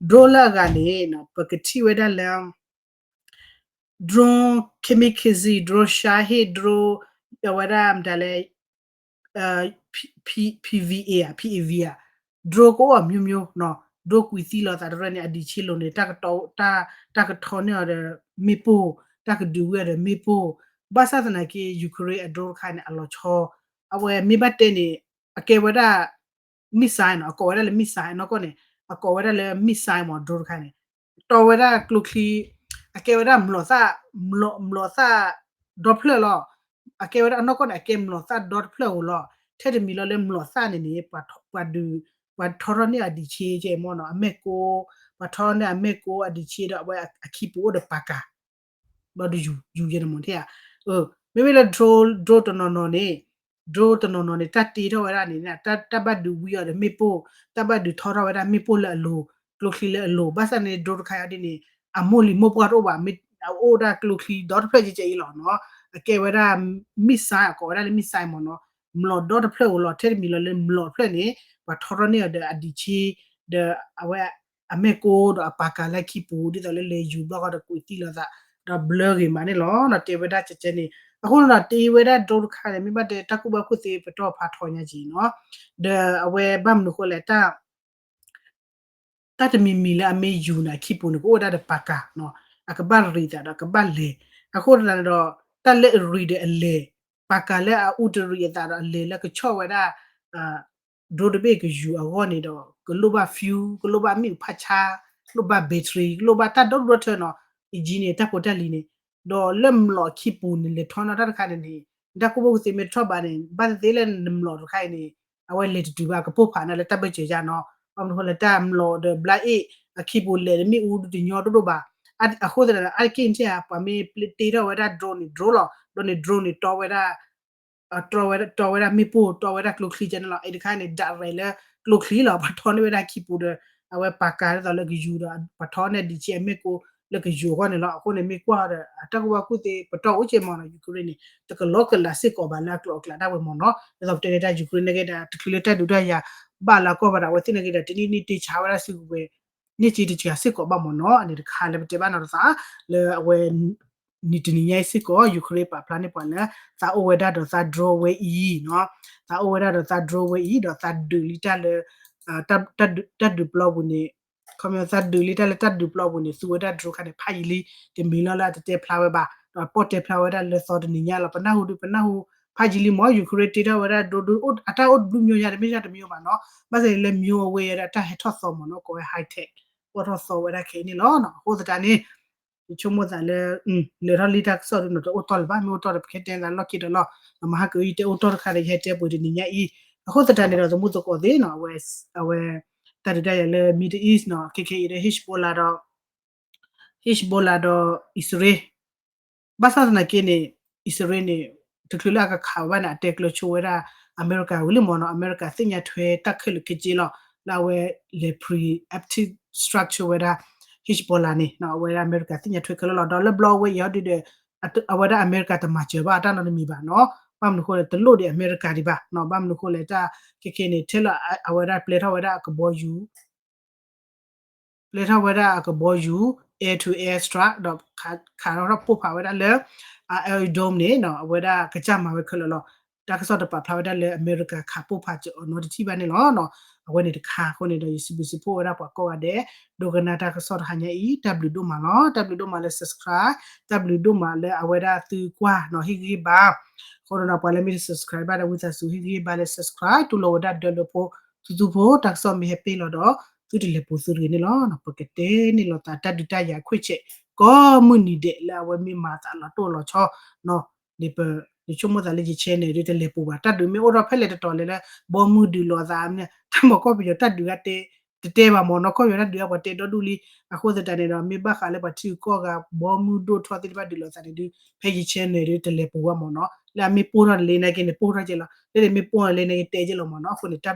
drone လၢအဂၤန့ၣ် ပကထံၣ်ဝဲဒၣ်လၢ drone kamikaze, drone Shahed, drone အဝဲဒၣ်မတၤလဲၣ် P, P, PVA ဧါ P A V ဧါ drone ကအိၣ်အမျိုးမျိုးနီၤ drone ကွံာ်သံလိာ်သးတရၢန့ၣ် အဒံးဆ့လိၤန့ၣ် တၢ်ကထီန့ၢ်အီၤဒီးမ့ၣ်ပိၢ် တၢ်ကဒုးဝဲအီၤဒီးမ့ၣ်ပိၢ် ဘၣ်ဆၣ်သနာ်က့ Ukraine အ drone တခါန့ၣ် အလီၤဆီ အဝဲမ့ၢ်ဘၣ်တဲန့ၣ် အကဲဝဲဒၣ် missile နီၤ, အကိးဝဲဒၣ်လၢ missile နီၢ်ကီၢ်န့ၣ် အကိးဝဲဒၣ်လၢ missile မ့ၢ် drone တခါန့ၣ် တီဝဲဒၣ်ကျိချံ အကဲဝဲဒၣ်မျိာ်သၣ် မျိာ်သၣ်ဒီဖျၢၣ်လီၤ. အကဲဝဲဒၣ်အနီၢ်ကီၢ်န့ၣ် အကဲမျိာ်သၣ်ဒီတဖျၢၣ်ဧိၤလီၤ. ထဲတမံၤလီၤလၢမျိာ်သၣ်န့ၣ်န့ၣ် ပှၤဒုး ပှၤထီထီၣ်န့ၢ်အဒံးဆ့ကဲမ့ၢ်နီၤ, အမဲာ်ကိ ပှၤထီထီၣ်န့ၢ်အမဲာ်ကိအဒံးဆ့ဒီး အဝဲအခံပူၤအိၣ်ဒီးပာ်ကၤ ဒီးယူၤယူၤယဲန့ၣ်မ့ၢ်ထံၣ်ဧါ. မ့မ့ၢ်လၢ drone drone တနီၤနီၤန့ၣ် drone တနီၤနီၤန့ၣ် တၢ်တ့ထီၣ်ဝဲဒၣ်န့ၣ် တၢ်ဘၣ်ဒုးဝံအီၤဒီးမ့ၣ်ပိၢ်, တၢ်ဘၣ်ဒုးထီထီၣ်ဝဲဒၣ်မ့ၣ်ပိၢ်လၢအလိၤ, ကျိချံလၢအလိၤ, ဘၣ်ဆၣ်န့ၣ် drone တခါအံၤဒ်န့ၣ် အမိၢ်လံၤမိၢ်ပှၢ်တအိၣ်ဘၣ်, မ့ၢ်အအိၣ်ဒၣ်ကျိချံဒီတဖျၢၣ်ကဲကဲအံၤလီၤနီၤ. အကဲဝဲဒၣ် missile အကိးဝဲဒၣ်လၢ missile မ့ၢ်နီၤ, မျိာ်ဒီတဖျၢၣ်ဧိၤလီၤ. ထဲတမံၤလီၤလၢမျိာ်တဖျၢၣ်န့ၣ် ပှၤထီထီၣ်န့ၢ်အီၤဒီးအဒံးဆ့ ဒီးအဝဲအမဲာ်ကိဒီးအပာ်ကၤလၢခံပူၤ ဒ်သိးလၢလဲၤယူၤဘျီဃီဒီးကွံာ်သံလိာ်သး ဒီးဘျၢဂ့ၤမးန့ၣ်လီၤ. ဒီးတဲဝဲဒၣ်ကဲကဲန့ၣ် အဃိန့ၣ်ဒီးတ့ဝဲဒၣ် drone တခါန့ၣ် မ့ၢ်ဘၣ်တဲတၢ်ကူၣ်ဘၣ်ကူၣ်သ့ပတီၢ်ဖးထီညါက့ၤနီၤ, ဒီးအဝဲဘၣ်မနုၤဃိလဲၣ် တၢ်တမံၤမံၤလၢအမ့ၢ်ယူၤန့ၣ် အခံပူၤန့ၣ် ကအိၣ်ဝဲဒၣ်ဒီးပာ်ကၤနီၤ, အကဘၣ်ရံးသးဒီးကဘၣ်လဲၤ, အဃိသတးန့ၣ်ဒီး တၢ်လၢအရံးဒီးအလဲၤ, ပာ်ကၤလၢအအူတရံးအသးဒီးအလဲၤလၢကဆီၣ်ဝဲဒၣ် drone တဘ့ၣ်ကယူၤအဂီၢ်န့ၣ်ဒီး ကလိၣ်ဘၣ် fuel ကလိၣ်ဘၣ်မ့ၣ်အူဖးဆါ, ကလိၣ်ဘၣ် battery ကလိၣ်ဘၣ်တၢ်ဒီဒူၣ်ဒီထၢနီၤ, အံၤကံန့ၣ် တၢ်ဖိတၢ်လံၤန့ၣ်, ဒီးလၢမျိာ်အခံပူၤန့ၣ် လဲၤထီၣ်နီၣ်တၢ်တခါန့ၣ်န့ၣ် တၢ်ကူၣ်ဘၣ်ကူၣ်သ့မ့ၢ်ထီၣ်ဘၣ်န့ၣ် ဘၣ်သ့ၣ်သ့ၣ်လၢနမျိာ်တခါအံၤန့ၣ် အဝဲလဲၤတတုၤဘၣ် ကပိၢ်ဖးန့ၣ်လၢတၢ်ဘၢၣ်စၢၤယါနီၤ, ဘၣ်မနုၤဃိလၢတၢ်မျိာ်ဒီးဘျါအ့ၣ် အခံပူၤလဲၤတမ့ၣ်အူတညီတဒိၣ်ဘၣ်, အဃိသတးန့ၣ် အါတက့ၢ်န့ၣ် ပှၤမ့ၢ်တ့ထီၣ်ဝဲဒၣ် drone န့ၣ် drone လီၤ, ဒီးန့ၣ် drone န့ၣ် တီဝဲဒၣ် တီဝဲဒၣ်မ့ၣ်ပိၢ် တီဝဲဒၣ်ကျိချံကဲန့ၣ်လီၤ. အံၤတခါန့ၣ် direct လၢကျိချံလီၤ, ပှၤထီန့ၢ်ဝဲဒၣ်ခံပူၤဒီး အဝဲပာ်ကၤဒ်သိးလၢကယူၤဒီး ပှၤထီန့ၢ်ဒံးဆ့အမဲၣ်ကိလၢကယူၤအဂီၢ်န့ၣ်လီၤ. အဃိန့ၣ် မ့ၢ်ကွၢ်ဒီး တၢ်ကူၣ်ဘၣ်ကူၣ်သ့ပတီၢ်အိၣ်ကဲမ့ၢ်နီၤ, Ukraine န့ၣ် တကလီကလးစ့ၢ်ကီးဘၣ်လၢအကျိၤအကျဲဒၣ်ဝဲမ့ၢ်နီၤ, ဒ်သိးပတဲန့ၣ်တၢ် Ukraine န့ၣ်က့ဒီး တချုးလၢတၢ်ဒုးတၢ်ယၤ ဘၣ်လၢအကီၢ်ဘၣ်ဒီး အဝဲသ့ၣ်န့ၣ်က့ဒီး တနံၣ်နံၣ်တ့ဆါဝဲဒၣ်စုကဝဲၤ န့ၢ်က့တစှၤစ့ၢ်ကီးဘၣ်မ့ၢ်နီၤ, အန့ၣ်တခါလၢပတဲဘၣ်နီၤတသး လၢအဝဲ နံၤတနံၤညါအံၤစ့ၢ်ကီး Ukraine ပာ်ဖျါန့ၢ်ပှၤလၢ သးအိၣ်ဝဲဒၣ်ဒီးသး drone ဝဲအံၤနီၤ, သးအိၣ်ဝဲဒၣ်ဒီးသး drone ဝဲအံၤ ဒီးသးဒုးလံတၢ်လၢ တၢ်ဒုးပျီပူၤန့ၣ်, ခီပညီသးဒုးလံတၢ်လၢတၢ်ဒုးပျီပူၤန့ၣ် သူဝဲဒၣ် drone ခါန့ၣ် ဖးယံာ်လံ, တမံၤလီၤလၢအတတဲဖျါဝဲဘၣ်, ဒီးပီၣ်တဲဖျါဝဲဒၣ်လၢသီတနံၤညါလီၤ, ပနၢ်ဟူဒုး ပနၢ်ဟူ ဖးယံာ်လံမ့ၢ် Ukraine တ့ထီၣ်ဝဲဒၣ် drone ဒုး အတၢ်အိၣ်တဘျုးမ့ၢ်ညါ တမ့ၢ်ညါတမ့ၢ်ဘၣ်နီၤ, ဘၣ်ဆၣ်လၢမ့ၢ်အဝဲဒၣ်တၢ်ဟဲထီၣ်သီမ့ၢ်နီၤ, ကိးဝဲ high tech ပီၣ်ထီၣ်သီဝဲဒၣ်ခဲအံၤန့ၣ်လီၤ. အဃိသတးန့ၣ် ယဆိကမိၣ်သးလၢ လဲၤထီၣ်လံတၢ်ကစီၣ်ဒုးနီၤ တအိၣ်တီၢ်လၢၤဘၣ်, မ့ၢ်အိၣ်တီၢ်ဒီး ပကဟဲတဲသးလီၢ်ခံဒီးလီၤ, မဟါကၢအံၤ တဲအိၣ်တီၢ်တခါဒီး ယဟဲတဲပှဲၤတနံၤညါအံၤ, အဃိသတးန့ၣ်ဒီး သမူသကိးသ့ၣ်နီၤ အဝဲ အဝဲ တၢ်ဒုးတၢ်ယၤလၢ Middle East နီၤ ခဲခဲအံၤဒီး Hezbollah ဒီး Hezbollah ဒီး အံၣ်စရ့လး ဘၣ်ဆၣ်သနာ်က့န့ၣ် အံၣ်စရ့လးန့ၣ် တချုးလၢအကခးဘၣ်န့ၣ် အတဲကျၢၤဆိဝဲဒၣ် အမဲရကၤဝံၤလံမ့ၢ်နီၤ, အမဲရကၤသ့ၣ်ညါထွဲတၢ်ခဲလၢာ်ခဲဆ့လီၤ, လၢအဝဲလဲၤ preemptive strike ဆိဝဲဒၣ် Hezbollah န့ၣ် အဝဲဒၣ်အမဲရကၤသ့ၣ်ညါထွဲခဲလၢာ်လီၤ, ဒီးလၢဘျီဝဲအံၤဟီဒုဒီး အဝဲဒၣ်အမဲရကၤတမၤစၢၤဘၣ်တၢ်နီတမံၤဘၣ်နီၤ, ဘၣ်မနုၤဃိလဲၣ် တလိၣ်ဒံးအမဲရကၤဒံးဘၣ်နီၤ, ဘၣ်မနုၤဃိလဲၣ် တၢ်ခဲခဲန့ၣ် ထဲလၢအဝဲဒၣ်ပျဲထီၣ်ဝဲဒၣ်အကဘီယူၤ ပျဲထီၣ်ဝဲဒၣ်အကဘီယူၤ air to air strike ဒီးခးထီၣ်ပိၢ်ဖးဝဲဒၣ်လၢ Iron Dome န့ၣ် အဝဲဒၣ်ကစၢ်မၤဝဲခဲလၢာ်လီၤ. တၢ်ကစီၣ်တပာ်ဖျါဝဲဒၣ်လၢအမဲရကၤခးပိၢ်ဖးစၢၤအီၤနီတထံၣ်ဘၣ်န့ၣ်လီၤ. အဝဲန့ၣ်တခါအဃိန့ၣ်ဒီး ယစံးဘျုးစံးဖှိၣ်ဝဲဒၣ်ပှၤကိးဂၤဒဲး ဒိကနၣ်တၢ်ကစီၣ်တဟါညါအံၤ တၢ်ဘျုးဒိၣ်မးလီၤ. တၢ်ဘျုးဒိၣ်မးလၢ subscribe, တၢ်ဘျုးဒိၣ်မးလၢအဝဲဒၣ်သုကွၢ်နီၤ ဟ့ၣ်ဂံၢ်ဟ့ၣ်ဘါ အဃိဒီးပှၤလၢမ့ၢ်တ subscribe ဘၣ်ဒီး ဝံသးစူၤ ဟ့ၣ်ဂံၢ်ဟ့ၣ်ဘါလၢ subscribe တူၢ်လိာ်ဝဲဒၣ်ဒၢလၢဖိ သူသူဖိ တၢ်ကစီၣ်မ့ၢ်ဟဲပ့ၢ်လီၤဒီး သုတလဲၤပူၤသုတဂ့ၤန့ၣ်လီၤ. ပကတဲန့ၣ်လီၤသးတၢ်ဒုးတၢ်ယၤခွဲးဆဲး ကိးမုၢ်နံၤဒဲးလၢအဝဲမ့ၢ်မၤသးလီၤတိၢ်လီၤဆီနီၤ, န့ၣ်ပ ယဆိကမိၣ်သးလၢယ channel ဒ်တလဲၤပူၤဘၣ်, တၢ်ဒုးမ့ၢ်အိၣ်ထီၣ်ဖဲလဲၣ်တတီၤလဲၣ်လၢ ဘီမုၢ်ဒုးလိာ်သးမ့ၢ် တၢ်မၤကီၢ်ပယီၤတၢ်ဒုးဂၤတဲ တတဲဘၣ်မ့ၢ်နီၤ, ကီၢ်ပယီၤတၢ်ဒုးဂၤပှၤတဲဒီဒူၣ်လံ, အဃိသတးန့ၣ်ဒီး မ့ၢ်ဘၣ်ဃးလၢပှၤထံဂုၤကီၢ်ဂၤ ဘီမုၢ်ဒိၣ်ထီၣ်သ့ၣ်တဖၣ်ဒုးလိာ်သးန့ၣ်ဒုး ဖဲယ channel ဒ်တလဲၤပူၤဘၣ်မ့ၢ်နီၤ, လၢအမ့ၢ်ပိၢ်ထီၣ်တလ့နာ်က့န့ၣ် ပိၢ်ထီၣ်က့လီၤ, လၢန့ၣ်မ့ၢ်ပိၢ်ထီၣ်တလ့နာ်က့တဲက့လီၤမ့ၢ်နီၤ, အဃိန့ၣ်